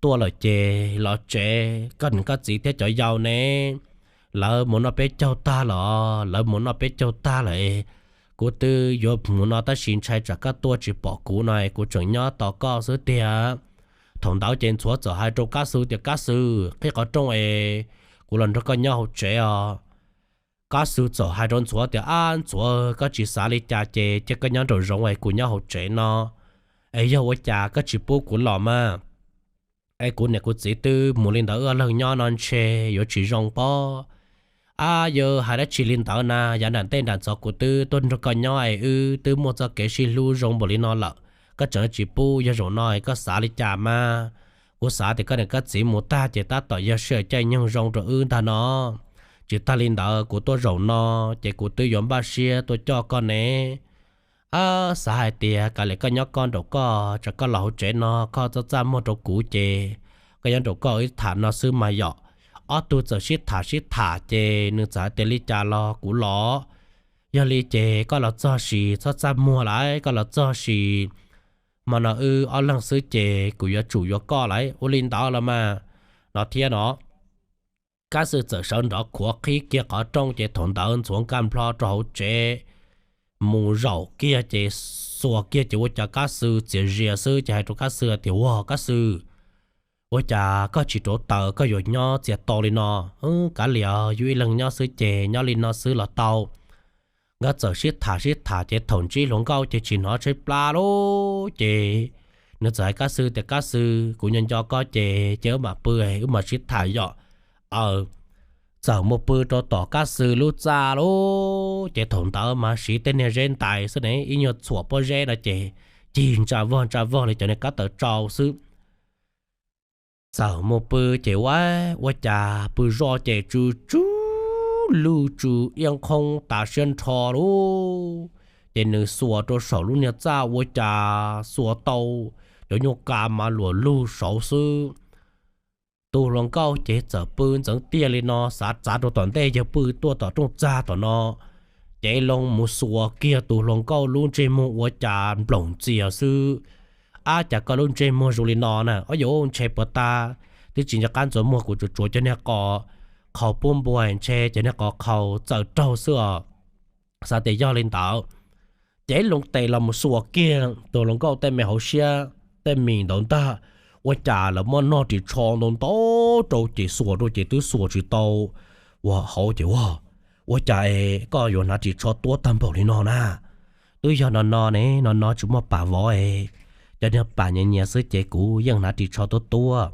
Tuaj lawm ces los tsev, koj niam koj txiv thiab cov yau ne, lawv mus noj peb caug tag lawm, lawv mus noj peb caug tag lawm. Kuv twb yuav mus no tab sis ntshai tsam koj tuaj tsis pom kuv no, kuv tseem nyob tos koj xwb tiag. Thaum ntawd ces Ntxhuav txawm hais rau Kab Xwb tias, Kab Xwb, qhib qhov rooj es kuv los nrog koj nyob hauv tsev os. Kab Xwb txawm hais rau Ntxhuav tias, Ab Ntxhuav, koj tsis xav li cas ces cia koj nyob nraum zoov es kuv nyob hauv tsev no. Es yog ua cas koj tsis pub kuv los mas? Es kuv niam kuv txiv twb mus li ntawd, wb ob leeg nyob no ntshe yuav tsis zoo pob. Ab, yawg hais dab tsi li ntawd na, yav nram ntej nram ntxov kuv twb tuaj nrog koj nyob es wb twb muaj txoj kev sib hlub zoo npaum li no lawm, koj tseem tsis pub, yog zaum no es koj xav li cas mas? Kuv xav tias koj niam koj txiv mus tag ces tab tom yog sij hawm caij nyoog zoo rau wb ntag no. Tsis tag li ntawd kuv tuaj zaum no ces kuv twb yuav npaj siab tuaj coj koj ne. Xav hais tias kav liam koj nyob koj nraum koj, tsam koj los hauv tsev no koj txaj txaj muag rau kuv ces koj nyob nraum koj ib tham no xwb mas yom. Ob tug txawm sib tham sib tham ces nws txawm hais tias li cas los kuv los, yog li ces koj los txog sim txhob txaj muag lawm, koj los txog sim hmo no wb ob leeg xwb ces kuv yuav tsum yuav koj lawm. Ua li ntawd los mas no thiab no. Kab Xwm txawm sawv nrov khuav qhib kiag qhov rooj ces thaum ntawd ntxhuav nkag nplho rau hauv tsev mus zaum kiag ces xuas kiag ces ua cas Kab Xwm txias zias xwb ces hais rau Kab Xwm tias, Ua Kab Xwm, ua cas koj tsis rauv taws koj yuav nyob txias to li no? Kav liam yus ib leeg nyob xwb ces nyob li no xwb los tau. Nkawd txawm sib tham sib tham ces thaum ntsib hluas nkauj ces tsis hnov tshaib plab lauj ces nws txawm hais Kab Xwm tias, Kab Xwm, kuv nco nco koj ces ces wb mam pw, wb mam sib tham yom. Aw, txawm mus pw rau tom Kab Xwm lub txaj lauj ces thaum ntawd mas siv tej niag zeb ntais xwb ne, ib nyuag txhuam pob zeb no ces cig ntsa vog ntsa vog li cov niag kab taws tsau xwb. Txawm mus pw ces ua, ua cas pw zoj ces tsw tsw luj tsw iab nqhoob tas siab nrho lauj. Ces nws xuas rau saum lub niag txaj ua cas xuas tau cov nyuag kas mas luam lug saud xwb. Tus hluas nkauj ces txawm pw ntxeev tiaj li no xav txav rau tom ntej yawg pw tuaj tom rooj txag tom no. Cev loo mus xuas kiag tus hluas nkauj lub ntsej muag ua cas nploom ntxias xwb. Ab, cas koj lub ntsej muag zoo li no na? Ob, yuav ntshe puas tag twb tsis nco qab ntxuav muag, kuv tsuas tsuav cov niag qos qhaus pub npua ntshe cov niag qos qhaus txawm raug xwb os. Xav tias yog li ntawd, cev loo tes los mus xuas kiag tus hluas nkauj tej me hauv siab tej mis ntawd ntag, ua cas lawv muab noj ris tsho ntau ntau rau ces xuas rau ces twb xuas tsis tau ua hauv ces ua, ua cas es koj yuav hnav ris tsho tuab tag npaum li no na? Twb yog no no ne, no no tsis muaj pam vov es cov niag pam nyias nyias xwb ces kuv yeej hnav ris tsho tuab tuab.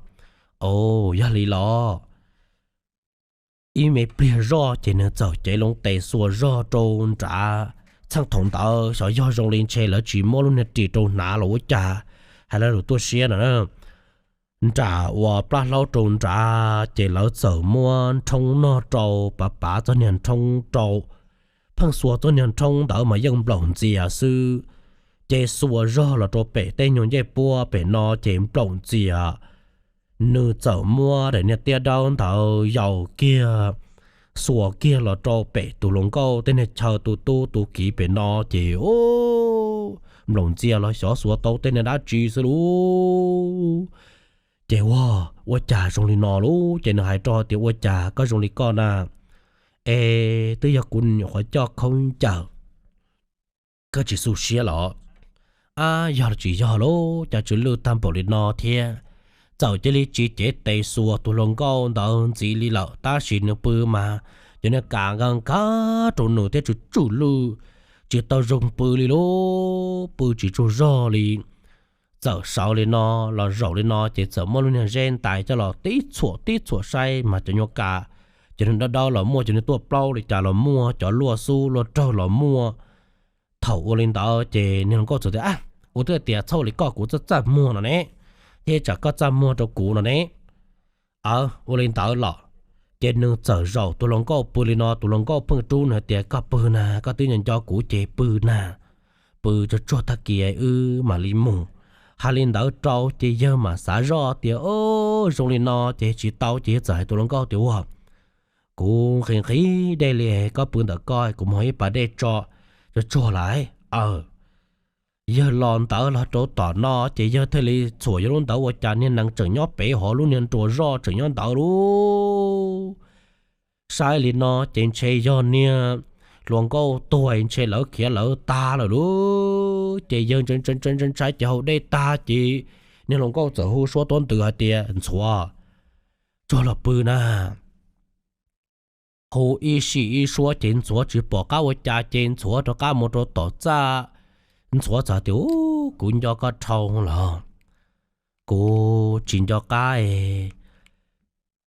Au, yog li los. Ib me pliag zoj ces nws txawm cev loo tes xuas zog rau nrad. Txheej thaum ntawd xyov yog zoo li ntshe lawv tsis muab lub niag ris rau hnav los ua cas, hais lawv lus tuaj siab no. Nram uas plab hlaub rau nrad ces lawv txawm muab nrhoob noj rau, pav pav txoj niag nrhoob rau. Pheej xuas txoj niag nrhoob ntawd mas yeej nplaum ntxias xwb. Ces xuas zog los rau pem tej nyuag ncej puab pem no ces nplaum ntxias. Nws txawm muab daim niag tiab dawb ntawd yaus kiag, xuas kiag los rau pem tus hluas nkauj tej niag chaw tu tub tu kiv pem no ces nplaum ntxias los xyov xuas tau tej niag dab tsi xwb lauj. Ces ua, ua cas zoo li no lauj? Ces nws hais rau tias, Ua cas koj zoo li koj na? Es twb yog kuv nyuam qhuav coj khaub ncaws, koj tsis xu siab los? Ab, yog los tsis yog lauj, cas tsw lwj tag npaum li no thiab. Txawm cia li tsis cev tes xuas tus hluas nkauj ntawd ntxiv li lawm, tab sis nws pw mas cov niag kas nkag nkag rau nws thiab tsw tsw lwj, tsis tau zoo pw li lauj, pw tsis tsaug zog li. Txawm sawv li no los zaum li no ces txawm muab lub niag zeb ntais coj los tib txhuam tib txhuam saib mas cov nyuag kas, cov niag dawb dawb los muaj, cov niag tuaj plaub li cas los muaj, cov luaj xub luaj raug los muaj. Thaum ua li ntawd ces niag hluas nkauj txawm tias, Ua twb tias txhob ua li koj, kuv txaj txaj muag no ne, thiab tsam koj txaj muag rau kuv no ne. Aw, ua li ntawd los. Ces nws txawm zaum tus hluas nkauj pw li no, tus hluas nkauj pheej rub nws hais tias, Koj pw na, koj twb nco nco kuv ces pw na, pw tsuag tsuag tag kis wb mam li mus. Hais li ntawd rau ces yawg mam xav zoj tias, Zoo li no ces tsis tau, ces yawg txawm hais tus hluas nkauj tias, Ua, kuv nqhis nqhis dej li, koj pw ntawm koj, kuv mus hau ib pas dej tso, tsuag tsuag lawm. Aw, yawg los ntawd los rau tom no ces yawg thiaj li txhuam yawg lub ntawd ua cas niag nees tseem nyob pem hauv, lub niag nruas zoj tseem nyob ntawd lauj. Saib li no ces ntshe yog niag hluas nkauj tuag, ntshe lawv khiav lawv tag lawm lauj. Ces yawg ntshai ntshai ntshai ntshai ces haus dej tag ces niag hluas nkauj txawm hu suab tuab ntws hais tias, Ntxhuav, tsuag los pw na. Hu ib sim ib suab ces Ntxhuav tsis pom qab ua cas ces Ntxhuav rov qab mus rau tom txaj. Ntxhuav txawm tias, Kuv nco koj dhau lawm, kuv tsis nco qab,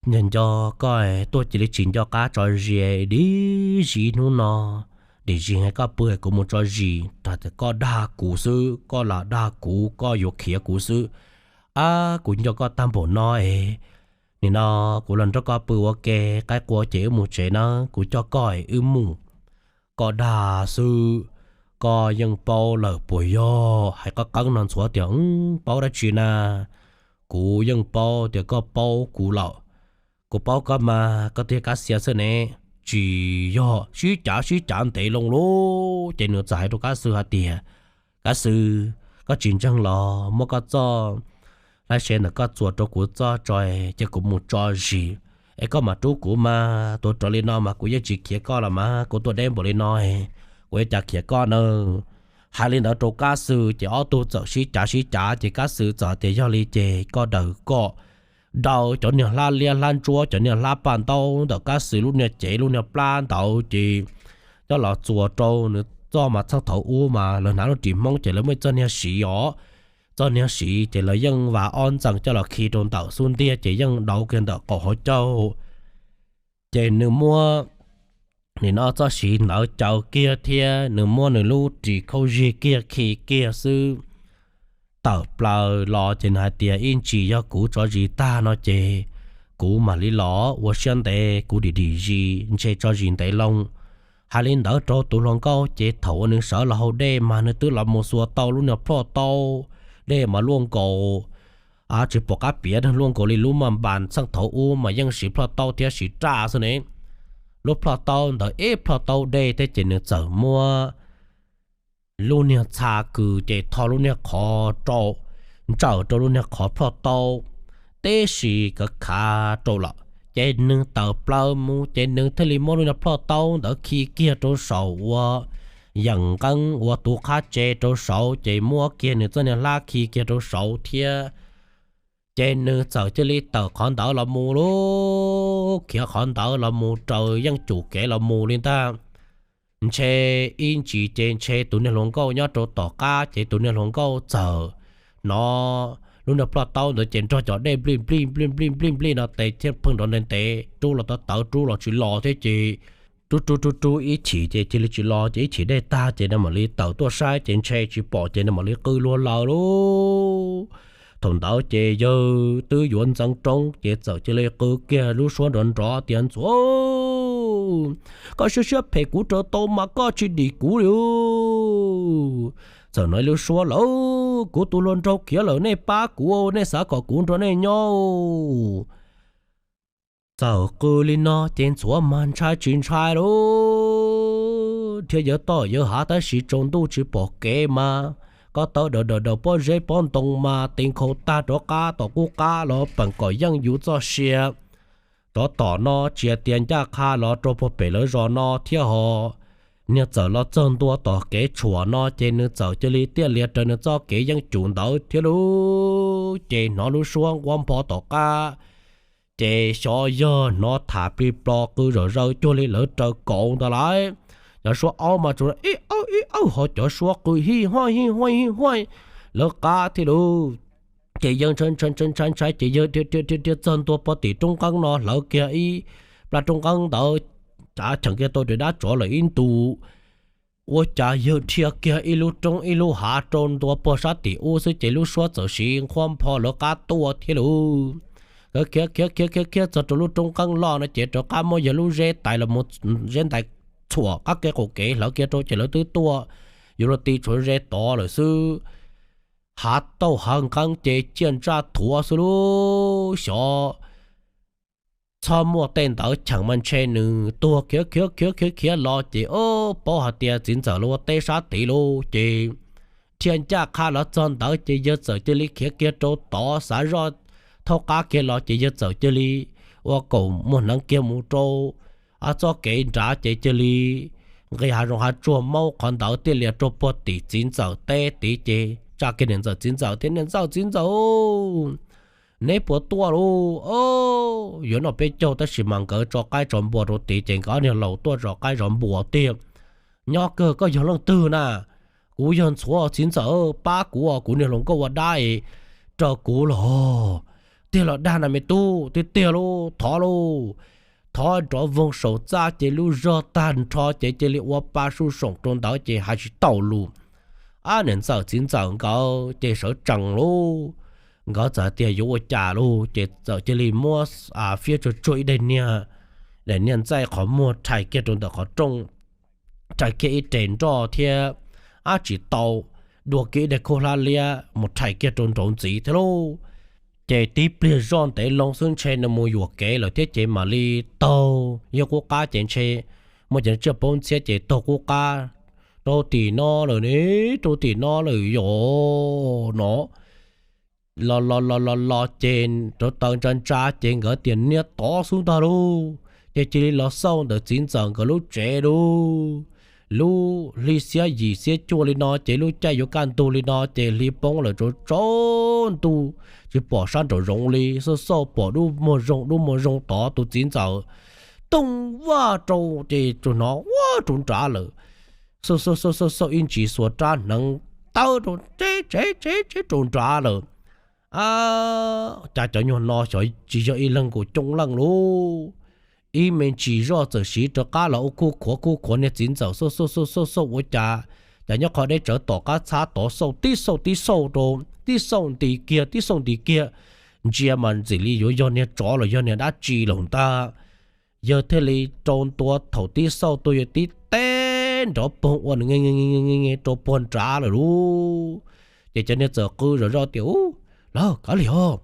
nco nco koj tuaj cia li tsis nco qab tso zis, dim zis hnub no, dim zis koj pw kuv mus tso zis. Koj dag kuv xwb, koj lam dag kuv, koj yuav khiav kuv xwb. Ab, kuv nco koj tag npaum no es, nim no kuv los nrog koj pw ua ke, qaib qua ces wb mus tsev nawb, kuv coj koj wb mus. Koj dag xwb, Koj yeej paub lawm puas yog? Hais qeeb qeeb no ntxhuav tias, Paub dab tsi na? Kuv yeej paub tias koj paub kuv lawm. Kuv paub koj mas koj tiag Kab Xia xwb ne. Tsis yog, sib cav sib cav ntev loo lawm ces nws txawm hais rau Kab Xwb hais tias, Kab Xwb, koj tsis ntseeg los muab koj txoj hlab sev ntawm koj txuas rau kuv txoj tso, cia kuv mus tso zis es koj mam rub kuv mas. Tuav rawv li no mas kuv yeej tsis khiav koj los mas, kuv tuaj deb npaum li no, kuv yuav cas khiav koj na? Hais li ntawd rau Kab Xwb ces ob tug txawm sib cav sib cav ces Kab Xwb txawm tias, Yog li ces koj daws koj daws cov niag hlab liab hlab ntsuab, cov niag hlab paj ntaub ntawm Kab Xwb lub niag cev lub niag plab ntawd ces coj los txuas rau nws txoj mas txheej thaum ub mas lawv hnav lub ris Hmoob ces lawv muaj ib txoj niag siv os. Txoj niag siv ces lawv yeej vas ob ntxees coj los khi rau ntawm xub ntiag ces yeej dauv kiag ntawm qaum hauv caug. Ces nws muab nim no txoj siv ntawd caws kiag thiab nws muab nws lub ris khaub zig kiag khi kiag xwb. Tawm plaws los ces nws hais tias, Ib ntsis yog kuv tso zis tag no ces kuv mam li los, ua siab ntev kuv dim dim zis ntshe tso zis ntev loo. Hais li ntawd rau tus hluas nkauj ces thaum uas nws sawv los haus dej mas nws twb los mus xuas tau lub niag plhuaj taub, dej mas luaj nkaus, tsis pom qab piav, luaj nkaus li lub maj npas txheej thaum ub mas yeej siv plhuaj taub thiab siv raj xwb ne. Lub plhuaj taub ntawd ib plhuaj taub dej thiab ces nws txawm muab lub niag txha kws ces tho lub niag qhov rau, ntsaws rau lub niag qhov plhuaj taub, tib si kov khav rau lawm ces nws tawm plaws mus ces nws thiaj li muab lub niag plhuaj taub ntawd khi kiag rau saum ua yeem nqeeb ua tus qhab tsev rau saud ces muab kiag nws txoj niag hlab khi kiag rau saud thiab. Ces nws txawm cia li tawm qhov ntawd los mus lauj, khiav qhov ntawd los mus raws yeej cum kev los mus li ntag. Ntshe ib ntsis ces ntshe tus niag hluas nkauj nyob rau tom qab ces tus niag hluas nkauj txawm hnov lub niag plhuaj taub ntawd ces nrog cov dej nplij nplij nplij nplij nplij nplij no tes thiab pheej nrov ntev ntev, rub los tawv tawv rub los tsis los thiab ces rub rub rub rub ib chim ces cia li tsis los ces ib chim dej tag ces nws mam li tawm tuaj saib ces ntshe tsis pom ces nws mam li qw luag lawm lauj. Thaum ntawd ces yawg twb yuav ntxeev roob ces txawm cia li qw kiag lub suab nrov nrov tias, Ntxhuav, koj siab siab phem kuv raws tau mas koj tsis dim kuv li. Txawm hnov lub suab lawm, Kuv tus hluas nraug khiav lawm, nej pab kuv, nej xav kom kuv nrog nej nyob. Txawm qw li no ces Ntxhuav mas ntshai tsis ntshai lauj, thiab yawg toj yawg hav tab sis tsaus ntuj tsis pom kev mas, kob tawb daws daws daws pob zeb pob ntoo mas ti nkhaus tag rov qab tom qub qab los peem kom yeej yus txoj sia. Rov tom no tsis hais tias ncaj qha los rau puag pem lawv zos no thiab ho. Niag txawm los txog ntua tom kev tshuam no ces nws txawm cia li tiaj lias raws nws txoj kev yeej cum ntawd thiab lauj. Ces hnov lub suab nquab npho tom qab, ces xyov yog hnov tham plig plo qw zom zaws cuag li lawv raws kauv ntawd lauj. Cov suab aub mas tsuas ib awb ib awb ho cov suab qw hij huaj hij huaj hij huaj lawv qab thiab lauj. Ces yawg ntshai ntshai ntshai ntshai ntshai ces yawg dhia dhia dhia dhia txog ntua puag tim roob nqeeb no hlawv kiag ib plab roob nqeeb ntawd, tsa cheem kiag tau tus dab tsov lawm ib ntus. Ua cas yawg dhia kiag ib lub roob ib lub hav rau ntua puag sab tim ub xwb ces lub suab txawm siv nquab npho lawv qab tuaj thiab lauj. Khiav khiav khiav khiav khiav khiav txog rau lub roob nqeeb loj no ces rov qab muab yawg lub zeb tais los mus, zeb ntais txhuam qab kev qaum kev hlawv kiag rau ces lawv twb tuaj yuav luag ti tshuav ze tod lawm xwb. Hav tauj hav nqeeb ces ciaj ntsaj thuav xwb lauj. Xyov txhob muaj tej ntawd cheem mas ntshe nws tuag khiav khiav khiav khiav khiav los ces paub hais tias txiv ntxawm los ua teb sab tid lauj. Ces dhia ncaj qha los txog ntawd ces yawg txawm cia li khiav kiag rau tod xav zoj thaub qab kiag los ces yawg txawm cia li ua kaum muag hneev kiag mus rau txoj kev nrad ces cia li nqis hav zoov hav tsuag maub qhov ntawd tiaj lias rau puag tim txiv ntxawm teb tid ces tsa kiag niam ntxawm txiv ntxawm thiab, Niam ntxawm txiv ntxawm, neb puas tuaj lauj? Yuav noj peb caug tab sis mas nkawd tso qaib tso npua rau tid ces nkawd ob niag laus tuaj zov qaib zov npua tiag. Nyob kawg, koj yog leej twg na? Kuv yog Ntxhuav txiv ntxawm, pab kuv, kuv niag hluas nkauj ua dab es raws kuv los. Tiag los dag na me tub? Tiag tiag lauj, thov lauj. Thov nrov voog saum txaj ces lub zog tag nrho ces cia li ua pa suj soom rau ntawd ces hais tsis tau lus. Ab, niam ntxawm txiv ntxawm nkawd ces sawv tsees lauj. Nkawd txawm tias yuav ua cas lauj ces txawm cia li muab fiab tsuag tsuag ib daim niag, daim niag ntxaij qhov muag rhais kiag rau ntawm qhov rooj, rhais kiag ib res nroj thiab ab tsis tau, dua kiag ib daig khaub hlab liab mus rhais kiag rau nraud ntxiv thiab lauj. Ces tib pliag zoj ntev loo xwb ntshe nws mus yuam kev lawm thiab ces mam li taug, yog qub qab ces ntshe muaj cov tsiaj paub ntxhiab ces taug qub qab rau tim no lawm ne, rau tim no lawm yom no. Los los los los los ces rau taws ntsa ntsa ces nkawd tias niag tod xwb ntag lauj, ces cia li los xauj ntawm txiv ntxawm nkawd lub tsev lauj. Lub hli xiab yim xiab cuaj li no ces lub caij yuav kaj ntug li no ces hli poob lawm tsaus tsaus ntuj tsis pom sab nraum zoov li, xauj xauj pom dub muag zoo dub muag zoo tod tus txiv ntxawm tooj vaj rau ces tsuas hnov ua rau nrad lawm. Xauj xauj xauj xauj ib ntsis xuas rab hneev tawb rau tsev tsev tsev tsev rau nrad lawm. Cas cov nyuag no xyov tsis yog ib leeg nkaus coob leej lauj. Ib me ntsis zoj txawm siv rov qab los ua khuj khuav khuj khuav niag txiv ntxawm xauj xauj xauj xauj ua cas, cas nyob qhov deb tsawv tom qab txhab tod xauj tib xauj tib xauj rau, tib xauj nti kiag tib xauj nti kiag, ntsia mas ntxim li yuav yog niag tsov los yog niag dab tsi lawm ntag. Yawg thiaj li rau ntua thaum tib xauj tuaj yawg tib teb nrov poog ua nws nge nge rau puag nrad lawm lauj. Ces cov niag txawm qw zom zaws tias, Ub, lawv kav liam,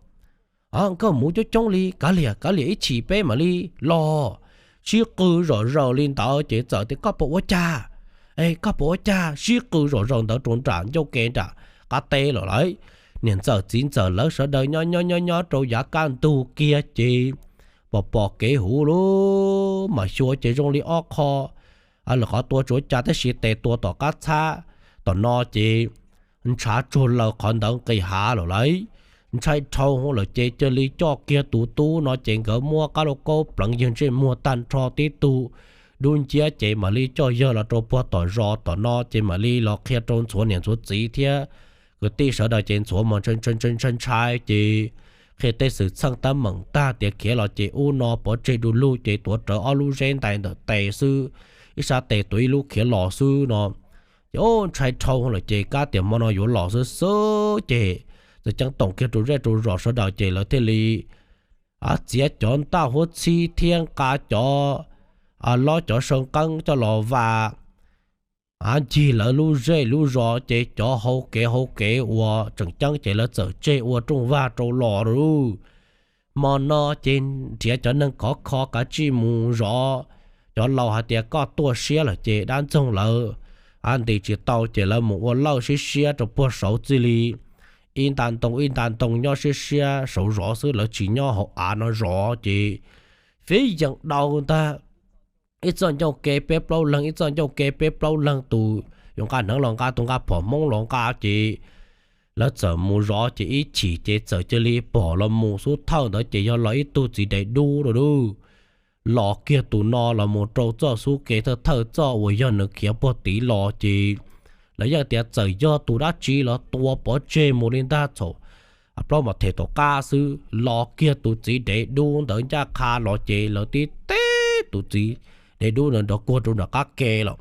nkauj muv coob coob li, kav liam kav liam ib chim peb mam li los. Sib qw zom zaws li ntawd ces txawm tias, Koj puas ua cas? Koj puas ua cas? Sib qw zom zaws ntawd rau nram ncauj ke nram qab teb los lawm. Niam ntxawm txiv ntxawm lawv sawv daws nyob nyob nyob nyob rau yav kaj ntug kiag ces pom pom kev huv lawm mas xyuas ces zoo li ob qho lawm qhov tua tsuav cas tab sis tes tua tom qab txhab tom no ces ntshav tsuag laws qhov ntawd nqis hav lawm lauj. Ntshai dhau lawm ces cia li coj kiag tus tub no ces nkawd muab qab lauj kaub pleev yawg ntsej muag tag nrho tib tug dub nciab ces mam li coj yawg los rau puag tom zos tom no ces mam li los qhia rau ntxhuav niam ntxhuav txiv thiab kwv tij sawv daws ces ntxhuav mas ntshai ntshai ntshai ces qhia tej xwm txheej teeb meem tag tias khiav los ces ub no pov tseg du lug ces tuav rawv ob lub zeb ntais ntawm tes xwb, ib sab tes tuav ib lub khiav los xwb no. Ces ub ntshai dhau lawm ces kab tias hmo no yuav los xwb xwb ces txawm ceeb toom kiag rau zej rau zos sawv daws ces lawv thiaj li txiav cov ntaj huab txhib thiab nqa cov lob cov saw nqeeb coj los vas ncig lawv lub zej lub zos ces cov hau kev hau kev uas tseem ceeb ces lawv txawm tseg ua rooj vag rau los lauj. Hmo no ces nrhiav cov neeg khov kho kav tsij mus zov. Cov laus hais tias koj tuaj siab lawm ces dab ntxoog lawv nti tsis tau ces lawv mus ua lawj siab siab rau puag saud txij li ib nta ntoo ib nta ntoo nyob siab siab saud zov xwb, lawv tsis nyob hauv av no zov ces fiv yeem daus ntag. Ib txoj ncauj ke peb plaub leeg, ib txoj ncauj ke peb plaub leeg, tus yuav nqa hneev los nqa, tus nqa phom hmoob los nqa ces lawv txawm mus zov ces ib chim ces txawm cia li pom los mus xub thawj ntawd ces yog los ib tug txiv dev dub lawm lauj. Los kiag tus no los mus rau txoj xub ke thawj thawj txoj uas yog nws khiav puag tid los ces lawv yeej tias txawm yog tus dab tsi los tua pov tseg mus li ntag txhaum plaub mos them tom qab xwb. Los kiag tus txiv dev dub ntawd ncaj qha los ces lawv tib teb tus txiv dev dub ntawd nrov kuag rau nram qab ke lawm.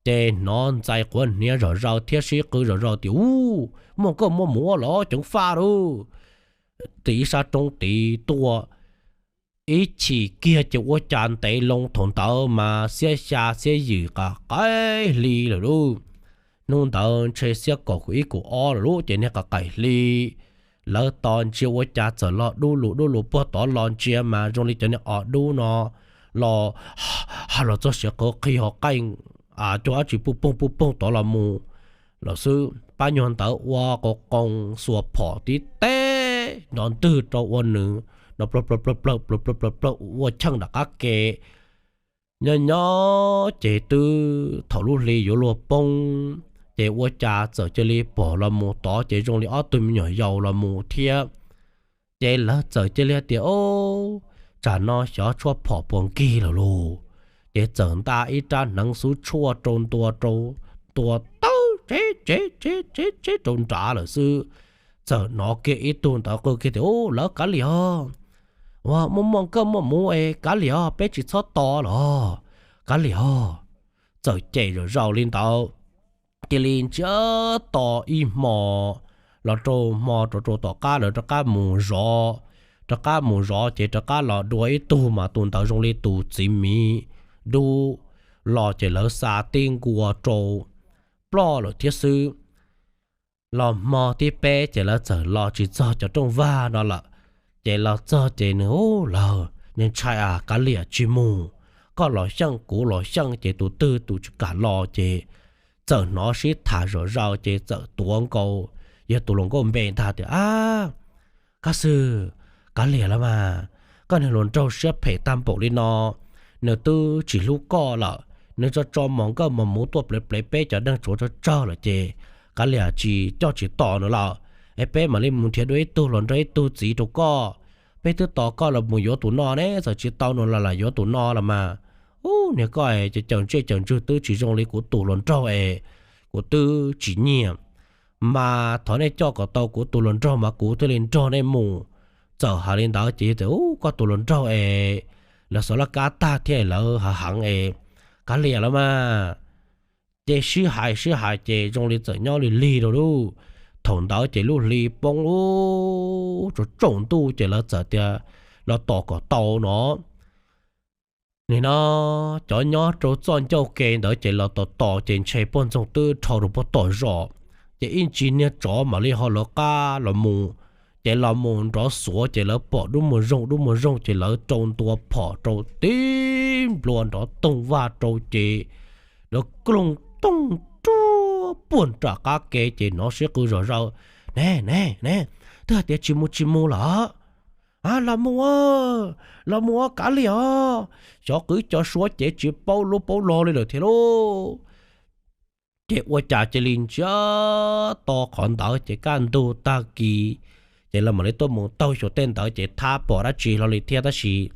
Ces hnov ntxais quav hniav zom zaws thiab sib qw zom zaws tias, Ub, muaj nkauj muaj muv los ceev faj lauj. Tim ib sab roob tid tuaj ib chim kiag ces ua cas ntev loo thaum ntawd mas xiab xya xiab yim qaim hli lawm lauj. Hnub ntawd ntshe xiab kaum ib kaum ob lawm lauj ces niag qaim qaim hli lawv tos ntsia ua cas txawm los dub lug dub lug puag tod los ntsia mas zoo li cov niag os dub no los ha los txog siav qhuav qhi ho qaij cuag dab tsi puj poog puj poog tod los mus lawm xwb. Pab nyuag ntawd ua qoo qoo xuas phom tib teb nrov ntwg rau ua nws nrov plawg plawg plawg plawg plawg plawg plawg ua cheej nram qab ke. Nyob nyob ces twb thaum lub hli yuav luag poob ces ua cas txawm cia li pom los mus tod ces zoo li ob tug me nyuam yaus los mus thiab. Ces lawv txawm cia li hais tias, Ob, tsam no xyov tshuaj phom puas nkig lawm lauj. Ces txawm nta ib rab hneev xub tshuaj rau ntua rau, ntua tawg tsev tsev tsev tsev tsev rau nrad lawm xwb. Txawm hnov kiag ib tug ntawd qw kiag tias, Ub, lawv kav liam os, ua muaj muaj nkauj muaj muv es kav liam os, peb tsis txhob tos lawm, kav liam os. Txawm cem zom zaws li ntawd, cia li ntsiab to ib hmo los rau hmo rau rau tom qab lawv rov qab mus zov, rov qab mus zov ces rov qab los dua ib tug mas tus ntawd zoo li tus txiv miv dub los ces lawv xa tib nkaus rau ploj lawm thiab xwb. Los hmo thib peb ces lawv txawm los tsis txog cov rooj vag no lawm. Ces los txog ces nws, u, lawv, nws ntshai a, kav liam tsis mus, koj los xyeej kuv los xyeej ces tus twg tus tsis kam los ces txawm hnov sib tham zom zaws ces txawm tuav nkaus yog tus hluas nkauj npe ntag tias, A, Kab Xwm, kav liam los mas, koj niag hluas nraug siab phem tag npaum li no, nws twb tsis hlub koj lawm, nws tso tso mos nkauj mos muv tuaj plev plev peb cov neeg tsuav tsawg tsawg lawm ces kav liam tsis coj tsis tos nws lawm. Es peb mam li mus nrhiav dua ib tug hluas nraug ib tug txiv rau koj. Peb twb tos koj los mus yuav tus no ne, txawm tsis tau nws los lam yuav tus no los mas. U, niag koj es cawm ntsej cawm ntswg twb tsis zoo li kuv tus hluas nraug es kuv twb tsis nyiam. Mas thov nej coj kom tau kuv tus hluas nraug mas kuv thiaj li nrog nej mus. Txawm hais li ntawd ces tias, U, koj tus hluas nraug es lawv xov laj kab tag thiab lawv hav heev es kav liam los mas. Ces sib hais sib hais ces zoo li txawm nyob li lig rau lub, thaum ntawd ces lub hli poob ub tsaus tsaus ntuj ces lawv txawm tias los tos kom tau no. Nim no cov nyob rau txoj ncauj ke ntawd ces los tos tos ces ntshe poj ntxoog twb dhau rau puag tom zos, ces ib ntsis niag tsov mam li ho lawv qab los mus. Ces los mus nrov xuav ces lawv pom dub muag zoog dub muag zoog ces lawv rau ntua phom rau tib nplua nrov toog vaj rau ces lawv kloog toog ruaj puag nram qab ke ces hnov sib qw zom zaws, Ne ne ne, twb hais tias tsis mus tsis mus lawm. A, los mus, los mus kav liam os. Xyov qwv cov suav ces tsis paub lub paub lo li lawm thiab lauj. Ces ua cas cia li ntsiag to qhov ntawd ces kaj ntug tag kis ces lawv mam li tuaj mus taug xyuas tej ntawd ces thab pom dab tsi hlo li thiab tab sis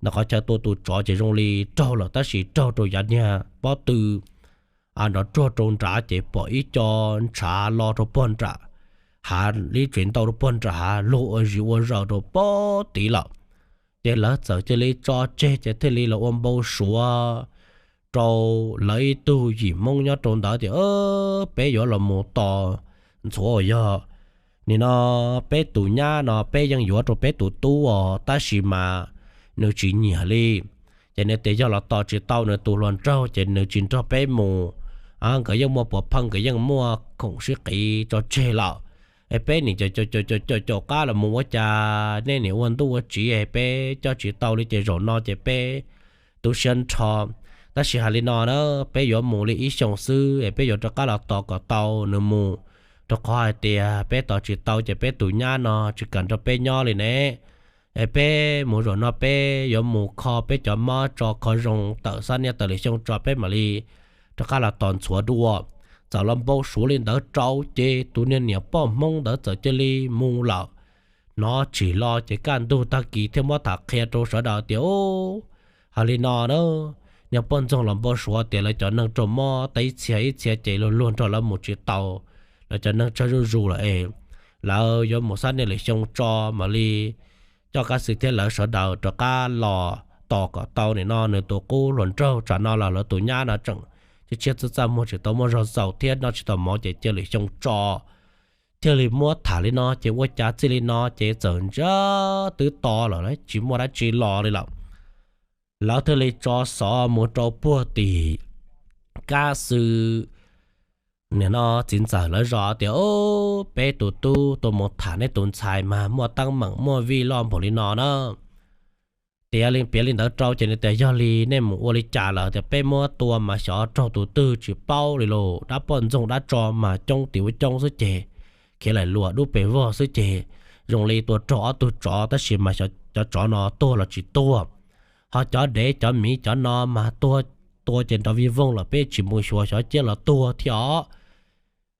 ntawm qhov chaw tua tus tsov ces zoo li raug lawm tab sis raug rau yav niag pob tw nrov ruag rau nrad ces pom ib co ntshav lo rau puag nram hav, ib tsev ntau rau puag nram hav, luag ua zis ua zaws rau pob tid lawm. Ces lawv txawm cia li tso tseg ces thiaj li los ua npau suav rau lawv ib tug yim Hmoob nyob rau ntawd tias, Peb yuav los mus tos ntxhuav uas yog nim no peb tus nyab no peb yeej yuav rau peb tus tub os tab sis mas nws tsis nyiam li. Ces nws tias yog los tos tsis tau nws tus hluas nraug ces nws tsis nrog peb mus. Nkawd yeej muaj puas pheej, nkawd yeej muaj khoom sib qiv tso tseg lawm. Es peb nim caum caum caum caum caum qab los mus ua cas nej nim ua ntuj ua tsiv es peb coj tsis tau li ces zaum no ces peb tu siab nrho. Tab sis hais li no na, peb yuav mus li ib xyoos xwb es peb yuav rov qab los tos kom tau nws mus, rau qhov hais tias peb tos tsis tau ces peb tus nyab no tsis kam nrog peb nyob li ne. Es peb mus zaum no peb yuav mus kho peb cov mob tso kho zoo tawm xab niaj tawm lwm xyoo tso peb mam li rov qab los tos ntxhuav dua. Txawm los npau suav li ntawd rau ces tus niag niam poj Hmoob ntawd txawm cia li mus lawm. Hnov tsim lo ces kaj ntug tag kis thiaj muab tham qhia rau sawv daws tias, Hais li no na, niag poj ntxoog los npau suav tias lawv cov neeg raug mob tau ib txhia ib txhia ces luag luag nrog lawv mus tsis tau, lawv cov neeg tsawg zuj zus lawm es lawv yuav mus xab niaj lwm xyoo tso mam li coj Kaj Xwm thiab lawv sawv daws rov qab los tos kom tau nim no nws tus qub hluas nraug. Tsam no los lawv tus nyab no tseem tshiab tshiab txaj txaj muag tsis tau muaj zog txaus thiab noj tsis tau mov ces cia lwm xyoo tso. Thiaj li muab tham li no ces ua cas txij li no ces txawm ntsiag twb to lawm tsis muaj dab tsi los li lawm. Lawv thiaj li tso xov mus rau puag tim Kaj Xwm nim no txiv ntxawm lawv zos tias, Peb tus tub tuaj mus tham neb tus ntxhais mas muaj teeb meem muaj vij loj npaum li no na. Tias li piav li ntawd rau ces nws tias, Yog li nej mus ua li cas lawm? Tias, Peb muab tua mas xyov raug tus twg tsis paub li lauj. Dab poj ntxoog dab tso mas coob tim ua coob xwb ces khiav laim luam dub pes vog xwb ces zoo li tua raug ob tug tsov tab sis mas cov tsov no tuag los tsis tuag, ho cov dev cov miv cov no mas tuag, tua ces nrov vij voog lawm peb tsis mus xyuas xyov ciaj los tuag thiab os.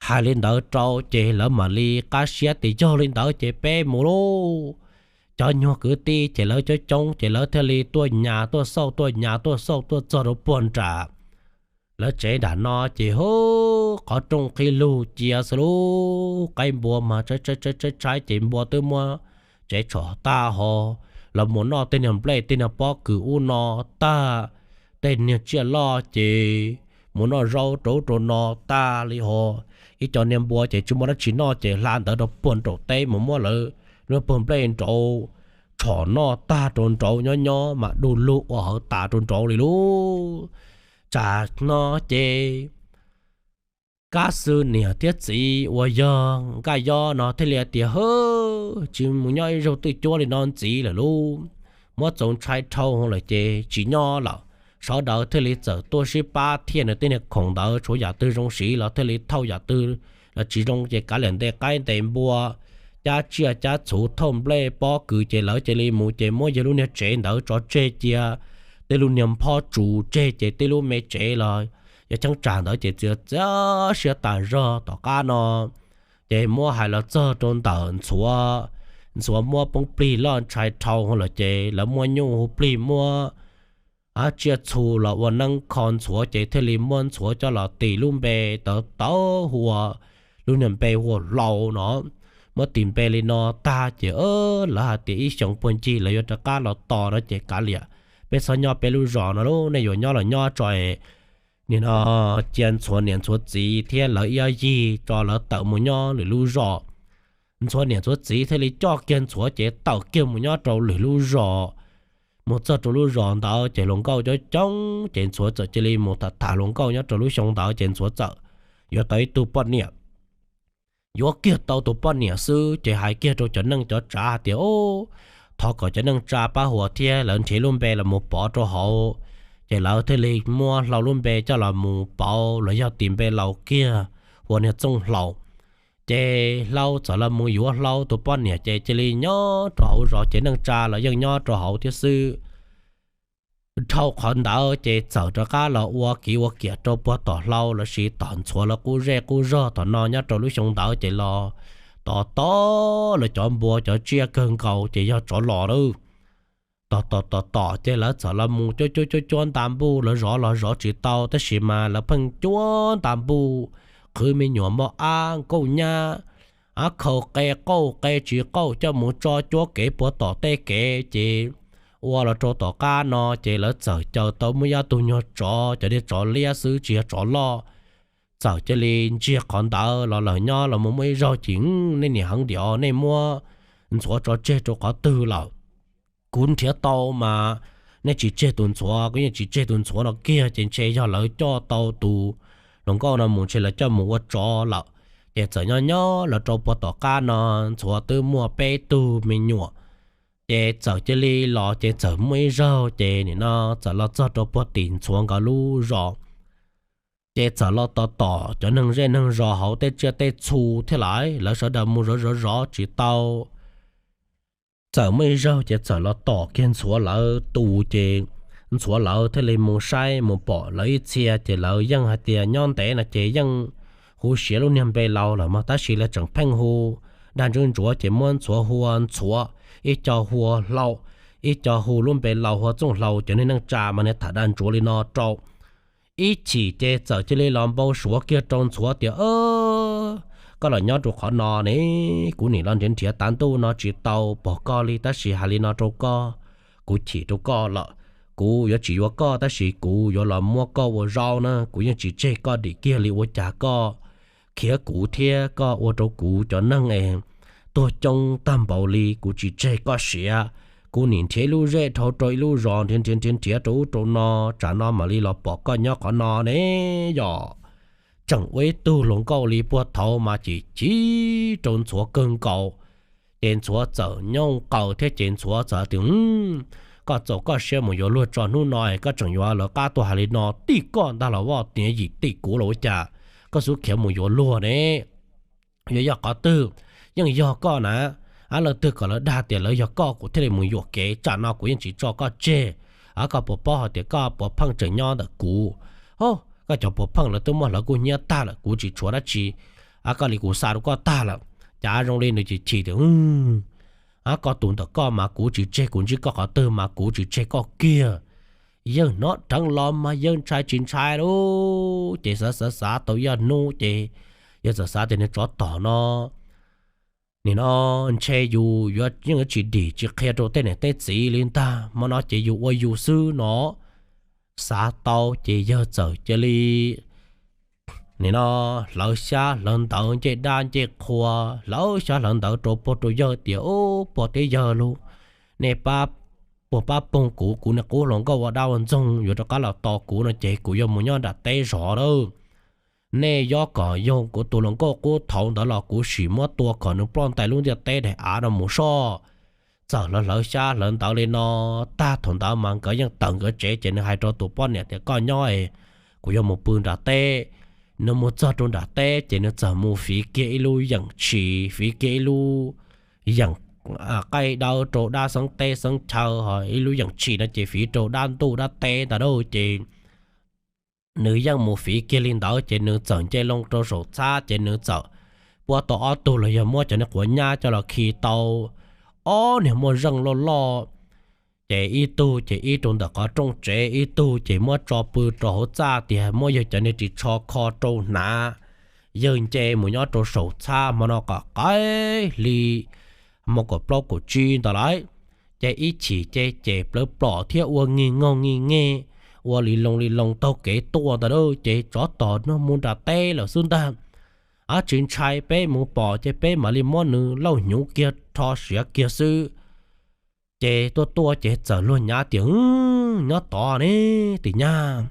Hais li ntawd rau ces lawv mam li qab siab tias, Yog li ntawd ces peb mus lauj. Cov nyuag kwv tij ces lawv coob coob ces lawv thiaj li tuaj nyas tuaj xauj tuaj nyas tuaj xauj tuaj txog rau puag nram lawv tsev nram no ces hu, qhov rooj qhib lug cia xwb lauj. Qaib npua mas tshaib tshaib tshaib ces npua twb muab tsev tshom tag ho los mus noj tej niag nplej tej niag pob kws ub no tag, tej niag tsiaj loj ces mus noj zaub rau ub rau no tag li ho. Ib co niag npua ces tsis muaj dab tsi noj ces hla ntawd rau puag nraum teb mus muab lawv lub pawg nplej nraud tshom noj tag rau nraud nyob nyob mas du lug ua hawv tas rau nraud li lauj. Tsam no ces Kab xwb niam thiab txiv uas yog Nkaj Yob no thiaj li tias, Hwb, tsis mus nyob ib zaug twj cuab li no ntxiv lawm lub, muab txaus ntshai dhau lawm ces tsis nyob lawm. Sawv daws thiaj li txawm tuaj sib pab thiaj nws tej niag khoom ntawd, tshuav yam twg zoo siv los thiaj li thauj, yam twg los tsis zoo ces kav liam nte qaib nte npua, cab tsiaj cab txhu, thauj nplej pob kws ces lawv cia li mus ces muab yawg lub niag tsev ntawd tso tseg cia, tej lub niag nphob tsuv tseg ces tej lub me tsev los yog cheeb tsam ntawd ces txiav txiav siab tas zog. Tom qab no ces muab hais los txog rau ntawm Ntxhuav, Ntxhuav muab poob plig loj ntshai dhau lawm ces lawv muab nyuj hu plig muab tsiaj txhu los ua neeb kho Ntxhuav ces thiaj li muab Ntxhuav coj los tis lub npe tawv tawv hu ua, lub niag npe hu ua Hlau no. Muab tis npe li no tag ces lawv hais tias ib xyoos puag ncig lawv yuav rov qab los tos no ces kav liam, peb txhob nyob peb lub zos no lub, nej yuav nyob los nyob tso es nim no cia Ntxhuav niam Ntxhuav txiv thiab lawv ib ob yig tso lawv tawm mus nyob lwm lub zos. Ntxhuav niam Ntxhuav txiv thiaj li coj kiag Ntxhuav ces tawm kiag mus nyob rau lwm lub zos. Mus txog rau lub zos ntawd ces hluas nkauj coob coob ces Ntxhuav txawm cia li mus tham tham hluas nkauj nyob rau lub xyoo ntawd ces Ntxhuav txawm yuav tau ib tug poj niam. Yuav kiag tau tus poj niam xwb ces hais kiag rau cov neej cov tsav hais tias, Thov kom cov neej tsa pab huas thiab lawv nrhiav lub npe los mus pauv rau hauv. Ces lawv thiaj li muab Hlau lub npe coj los mus pauv los yog tis npe laus kiag hu ua niag Txooj Hlau. Ces Hlau txawm los mus yuav Hlau tus poj niam ces cia li nyob rau hauv zos ces neej tsa los yeej nyob rau hauv thiab xwb. Dhau qhov ntawd ces txawm rov qab los ua kiv ua kiam rau puag tom Hlau lossis tom Ntxhuav lawv qub zej qub zog tom no nyob rau lub xyoo ntawd ces los tom tom lawv cov npua cov tsiaj kawg nkaus ces yog tsov los lawm. Tom tom tom tom ces lawv txawm los mus cuab cuab cuab cuab nta npuj, lawv zov los zov tsis tau tab sis mas lawv pheej cuab nta npuj, qhwv me nyuam moj ab nkauj nyab, ab khau qe qauj qe tsis qauj coj mus tso cuab kev puag tom tej kev ces ua los rau tom qab no ces lawv txawm caw tau muaj ib tug nyuag tsov, cov niag tsov liab xwb tsis yog tsov loj. Txawm cia li ntsiag qhov ntawd los lawm nyob los mus muaj ib zaug ces, Nej niam heev diam, nej muab Ntxhuav tso tseg rau qhov twg lawm? Kuv nrhiav tau mas nej tsis tseg tus Ntxhuav, kuv yeej tsis tseg tus Ntxhuav no kiag ces ntshe yog lawv coj tau tus hluas nkauj no mus, ntshe lawv coj mus ua tsov lawm. Ces txawm nyob nyob los rau puag tom qab no Ntxhuav twb muaj peb tug me nyuam. Ces txawm cia li los ces txawm muaj ib zaug ces nim no txawm los txog rau puag tim Ntxhuav nkawd lub zos. Ces txawm los tos tom cov neeg zej neeg zos hauv tej tsiaj tej txhu thiab lawm, lawv sawv daws mus zov zov zov tsis tau. Txawm muaj ib zaug ces txawm los tom kiag Ntxhuav lawv tus ces Ntxhuav lawv thiaj li mus saib mus pom lawv ib txhia ces lawv yeej hais tias nyob ntev no ces yeej hu siav lub niag npe laus lawm mas tab sis lawv tseem pheej hu daj ntsub ntsuav ces muab Ntxhuav hu ua Ntxhuav, ib co hu ua Hlau, ib co hu lub npe laus hu ua Txooj Hlau, cov niag neej tsa mas niag tham daj ntsuav li no rau. Ib chim ces txawm cia li los npau suav kiag rau Ntxhuav tias, Koj los nyob rau qhov no ne, kuv nim los nrhiav nrhiav tav ntuj no tsis tau pom koj li tab sis hais li no rau koj, kuv chim rau koj lawm. Kuv yuav tsis yuav koj tab sis kuv yuav los muab koj ua zaub na, kuv yeej tsis tseg koj dim kiag li, ua cas koj khiav kuv thiab koj ua rau kuv cov neeg es tuag coob tag npaum li, kuv tsis tseg koj siav. Kuv nim nrhiav ib lub zej dhau rau ib lub zos nrhiav nrhiav nrhiav nrhiav rau ub rau no, tsam no mam li los pom koj nyob qhov no ne. Yog tseem ua ib tug hluas nkauj li puag thaud mas chim chim rau Ntxhuav kawg nkaus. Ces Ntxhuav txawm nyooj qaws thiab ces Ntxhuav txawm tias, Koj txaus koj siab mus yuav luag tso hnub no es koj tseem yuav lawv qab tuaj hais li no, tim koj ntag los vaj, tim yim tim kuv los ua cas, koj xub khiav mus yuav luag ne. Yuav yog qhov twg? Yeej yog koj na. Ab, leej twg kom lawv dag tias lawv yog koj kuv thiaj li mus yuam kev, tsam no kuv yeej tsis tso koj tseg. Ab, koj puas paub hais tias koj puas pheej tseem nyob ntawm kuv? Hos, koj cov puas pheej lawv twb muab hlawv kub hnyiab tag lawm, kuv tsis tshuav dab tsi. Ab, koj li kuv xa rau koj tag lawm. Cas zoo li nws chim chim tias, Ab, koj tus ntawm koj mas kuv tsis tseg, kuv ntsib koj qhov twg mas kuv tsis tseg koj kiag. Yawg hnov dheev los mas yawg ntshai tsis ntshai lauj. Ces xav xav xav tau ib hnub ces yawg txawm xav tias, Niag tsov tom no, nim no ntshe yus yuav yeej tsis dim tsis qhia rau tej niam tej txiv li ntag, hmo no ces yus ua yus xwb no. Xav tau ces yawg txawm cia li nim no hlawv xyab hlawv ntawv ncej dab ncej qhua, hlawv xyab hlawv ntawv rau puag rau yawg tias, Ub, pog thiab yawg lauj, nej pab puag pab poog kuv, kuv niag qub hluas nkauj ua dab ua ntxoog yuav rov qab los tos kuv no ces kuv yuav mus nyob nram teb zov lawm. Nej yob kom yog kuv tus hluas nkauj qub thaud ntawd los kuv sim muab tua kom nws ploj ntais lub ntiaj teb daim av no mus soj. Txawm hlawv hlawv xyab hlawv ntawv li no, tag thaum ntawd mas nkawd yeej tawm nkawd tsev ces nws hais rau tus poj niam tias, Koj nyob es kuv yuav mus pw nram teb. Nws mus txog rau nram teb ces nws txawm mus fiv kiag ib lub yeem tshis, fiv kiag ib lub yeem qaij dawb rau dab xeeb teb xeeb chaw, ho ib lub yeem tshis no ces fiv rau dab ntuj dab teb ntag lauj. Ces nws yeej mus fiv kiag li ntawd ces nws txawm nce loo rau saum txhab ces nws txawm puab tau ob tug los yog muab cov niag quav nyab coj los khi tau ob niag muaj zeej loj loj. Ces ib tug ces ib rau ntawm qhov rooj tsev, ib tug ces muab tso pw rau hauv txaj tias muab yawg cov niag ris tsho kho rau hnav, yawg nce mus nyob rau saum txhab hmo no kom qaij hli hmo kaum plaub kaum tsib ntawd lawm. Ces ib chim ces ces plawv plom thiab ua ngi nyoog ngi nyeg, ua li loo li loo taug kev tuaj ntawd ces tsov tom no mus nram teb lawm xwb ntag. Ab, tsis ntshai, peb mus pom ces peb mam li muab nws lauj hnyuv kiag rho siav kiag xwb. Ces tuaj tuaj ces txawm luag nyav tias, Nyob tod ne, tim nyab,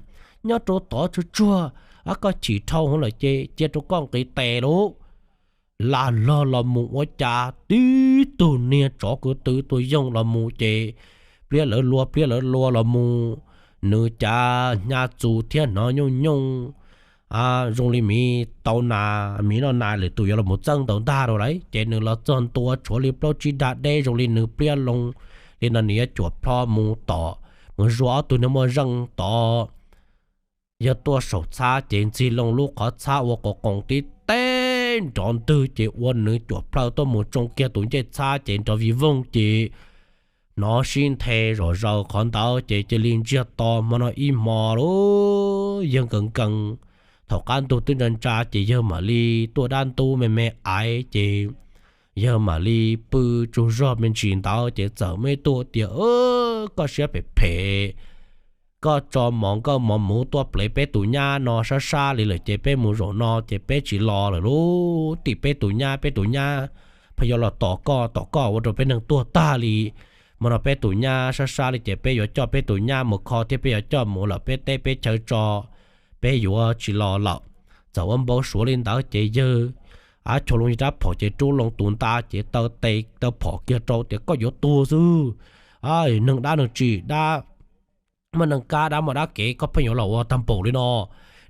nyob rau tod tsuag tsuag, ab, koj chim dhau hwv lawm ces cia rau koj nqis tes lauj. Lag log los mus ua cas tib tug niag tsov kwv tw tuaj yoog los mus ces pliab lawv lua pliab lawv lua los mus, nws cav hnyav txus thiab hnov nyooj nyooj zoo li miv tau nas, miv noj nas lwm tus yuav los txeeb ntawd ntag rau lawm. Ces nws los txog ntua tshuav li plaub tsib dag deb zoo li nws pliab loo li no, nws yuav cuam plho mus tom, mus zuaj ob tug niag muaj zeej tod. Yawg tuaj saum txhab ces ntxig loo lub qhov txhab ua qoos qoos tib teb nrov ntwg ces ua nws cuam plhaw tuaj mus tsoo kiag tus ncej txhab ces nrov vij voog ces hnov sib nthe zom zaws qhov ntawd ces cia li ntsiag to hmo no ib hmo lauj. Yawg nkees nkees, thaum qab ntug twb ntsa ntsa ces yawg mam li tuaj dab ntub me me aiv ces yawg mam li pw tsaug zog me ntsis ntawd ces txawm muaj ib tug tias, Koj siab phem phem, koj tso mov nkauj mov muv tuaj plev peb tus nyab no sab sab li lawm ces peb mus zaum no ces peb tsis los lawm lauj. Tim peb tus nyab, peb tus nyab pheej yuav los tom koj, tom koj ua rau peb neeg tuag tag li. Hmo no peb tus nyab sab sab li ces peb yuav coj peb tus nyab mus kho thiab peb yuav coj mus lawm peb teb peb chaw tso, peb yuav tsis los lawm. Txawm ua npau suav li ntawd ces yawg ab chau loo yawg rab phom ces rub loo tus nta ces taw tes taw phom kiag rau tias, Koj yuav tuag xwb, neeg dab neeg tsis dab, muaj neeg kab dab muaj dab kev, koj pheej yuav los ua tag npaum li no.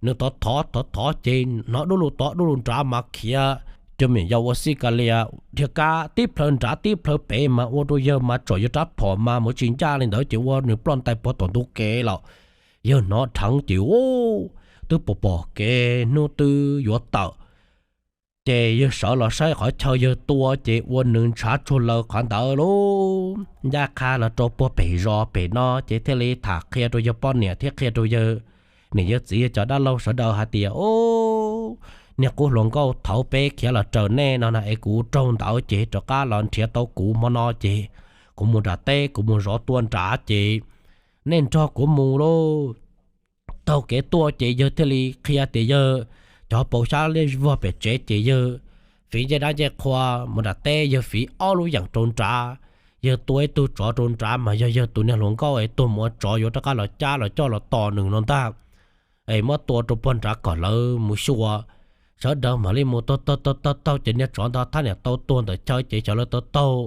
Nws tod thov thov thov ces hnov dub lug tod dub lug nrad mas khiav cov me nyuam yaus ua xij ka lias dhia kab tib plhaw nrad tib plhaw pem mas ua rau yawg mas tsom yawg rab phom mas mus tsis ncaj li ntawd ces ua nws ploj ntais puag tom ntug kev lawm. Yawg hnov dheev ces twb pom pom kev hnub twb yuav tawm. Ces yawg sawv los saib qhov chaw yawg tua ces ua nws ntshav tsuag lawm qhov ntawd lauj. Ncaj qha los rau puag pem zos pem no ces thiaj li tham qhia rau yawg poj niam thiab qhia rau yawg niam yawg txiv yawg cov dab laug sawv daws hais tias, Niag qub hluas nkauj thaud peb khiav los raws nej no na es kuv raug ntawd ces rov qab los nrhiav tau kuv hmo no ces kuv mus nram teb kuv mus zov tua nrad ces nej nrog kuv mus lauj. Taug kev tuaj ces yawg thiaj li qhia tias yawg cov paus xyab liab vog pem tsev ces yawg fiv ncej dab ncej qhua mus nram teb, yawg fiv ob lub yeem rau nrad, yawg tua ib tug tsov rau nrad mas yog yawg tus niag hluas nkauj es tuag mus ua tsov yuav rov qab los cab los coj los tos nws no ntag. Es muab tua rau puag nrad kom lawv mus xyuas. Sawv daws mam li mus taug taug taug taug ces niag tsov ntawd thab niam tau tuag ntawm chaw ces xyov lawv taug taug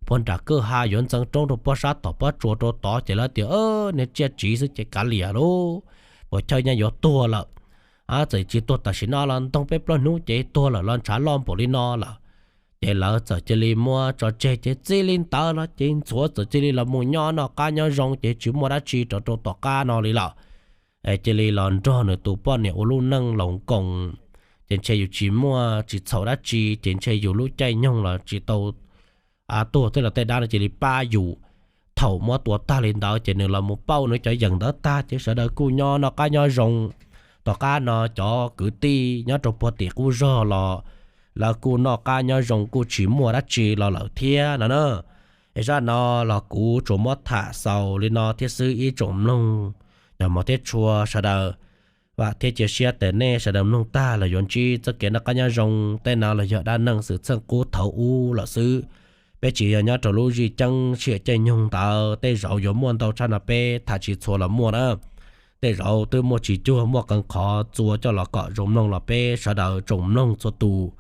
puag nram kwj ha yuav ntxeev roob rau puag sab tom pob tsuas rau tod ces lawv tias, Niag tsiaj tsiv xwb ces kav liam lauj, puas chawj nyaj yuav tuag lawm. Txawm tsis tuag tam sim no los ntog peb plaub hnub ces tuag lawm los ntshav loj npaum li no lawm. Ces lawv txawm cia li muab tso tseg ces txij li ntawd los ces ntxhuav txawm cia li los mus nyob noj qab nyob zoo ces tsis muaj dab tsi rov rau tom qab no li lawm. Cia li los nrog nws tus poj niam ua lub neej laus nkoos, ces ntshe yus tsis muaj tsis txhaum dab tsi ces ntshe yus lub caij nyoog los tsis tau tuag thiab los tej dab no cia li pab yus. Thaum muab tua tag li ntawd ces nws los mus pauj nws cov yeem ntawd tag ces sawv daws kuj nyob noj qab nyob zoo. Tom qab no cov kwv tij nyob rau puag tim qub zog los lawv kuj noj qab nyob zoo kuj tsis muaj dab tsi los lawm thiab no na. Es zaj no los kuv tsuas muab tham xaus li no thiab xwb ib tsoom mloog cov hmov thiab tshua sawv daws. Vam thiab cia siab tias nej sawv daws mloog tag los yuav ntsib txoj kev noj qab nyob zoo. Tej no los yog dab neeg xwm txheej qub thaum ub lawm xwb. Peb tsis yog nyob rau lub zij ceeb tsiaj caij nyoog ntawd, tej zaum yuav muaj ntau tshaj no peb tham tsis txhua los muaj na. tej zaum twb muaj tsis cuag muaj qee qhov txua coj los kom zoo mloog los peb sawv daws tsoom mloog txhua tus,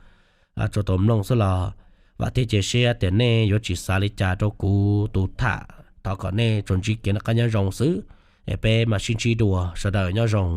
tsuas tau mloog xwb los vam thiab cia siab tias nej yuav tsis xav li cas rau kuv tus tham. Thov kom nej tsuas ntsib kev noj qab nyob zoo xwb, es peb mam sib ntsib dua, sawv daws nyob zoo.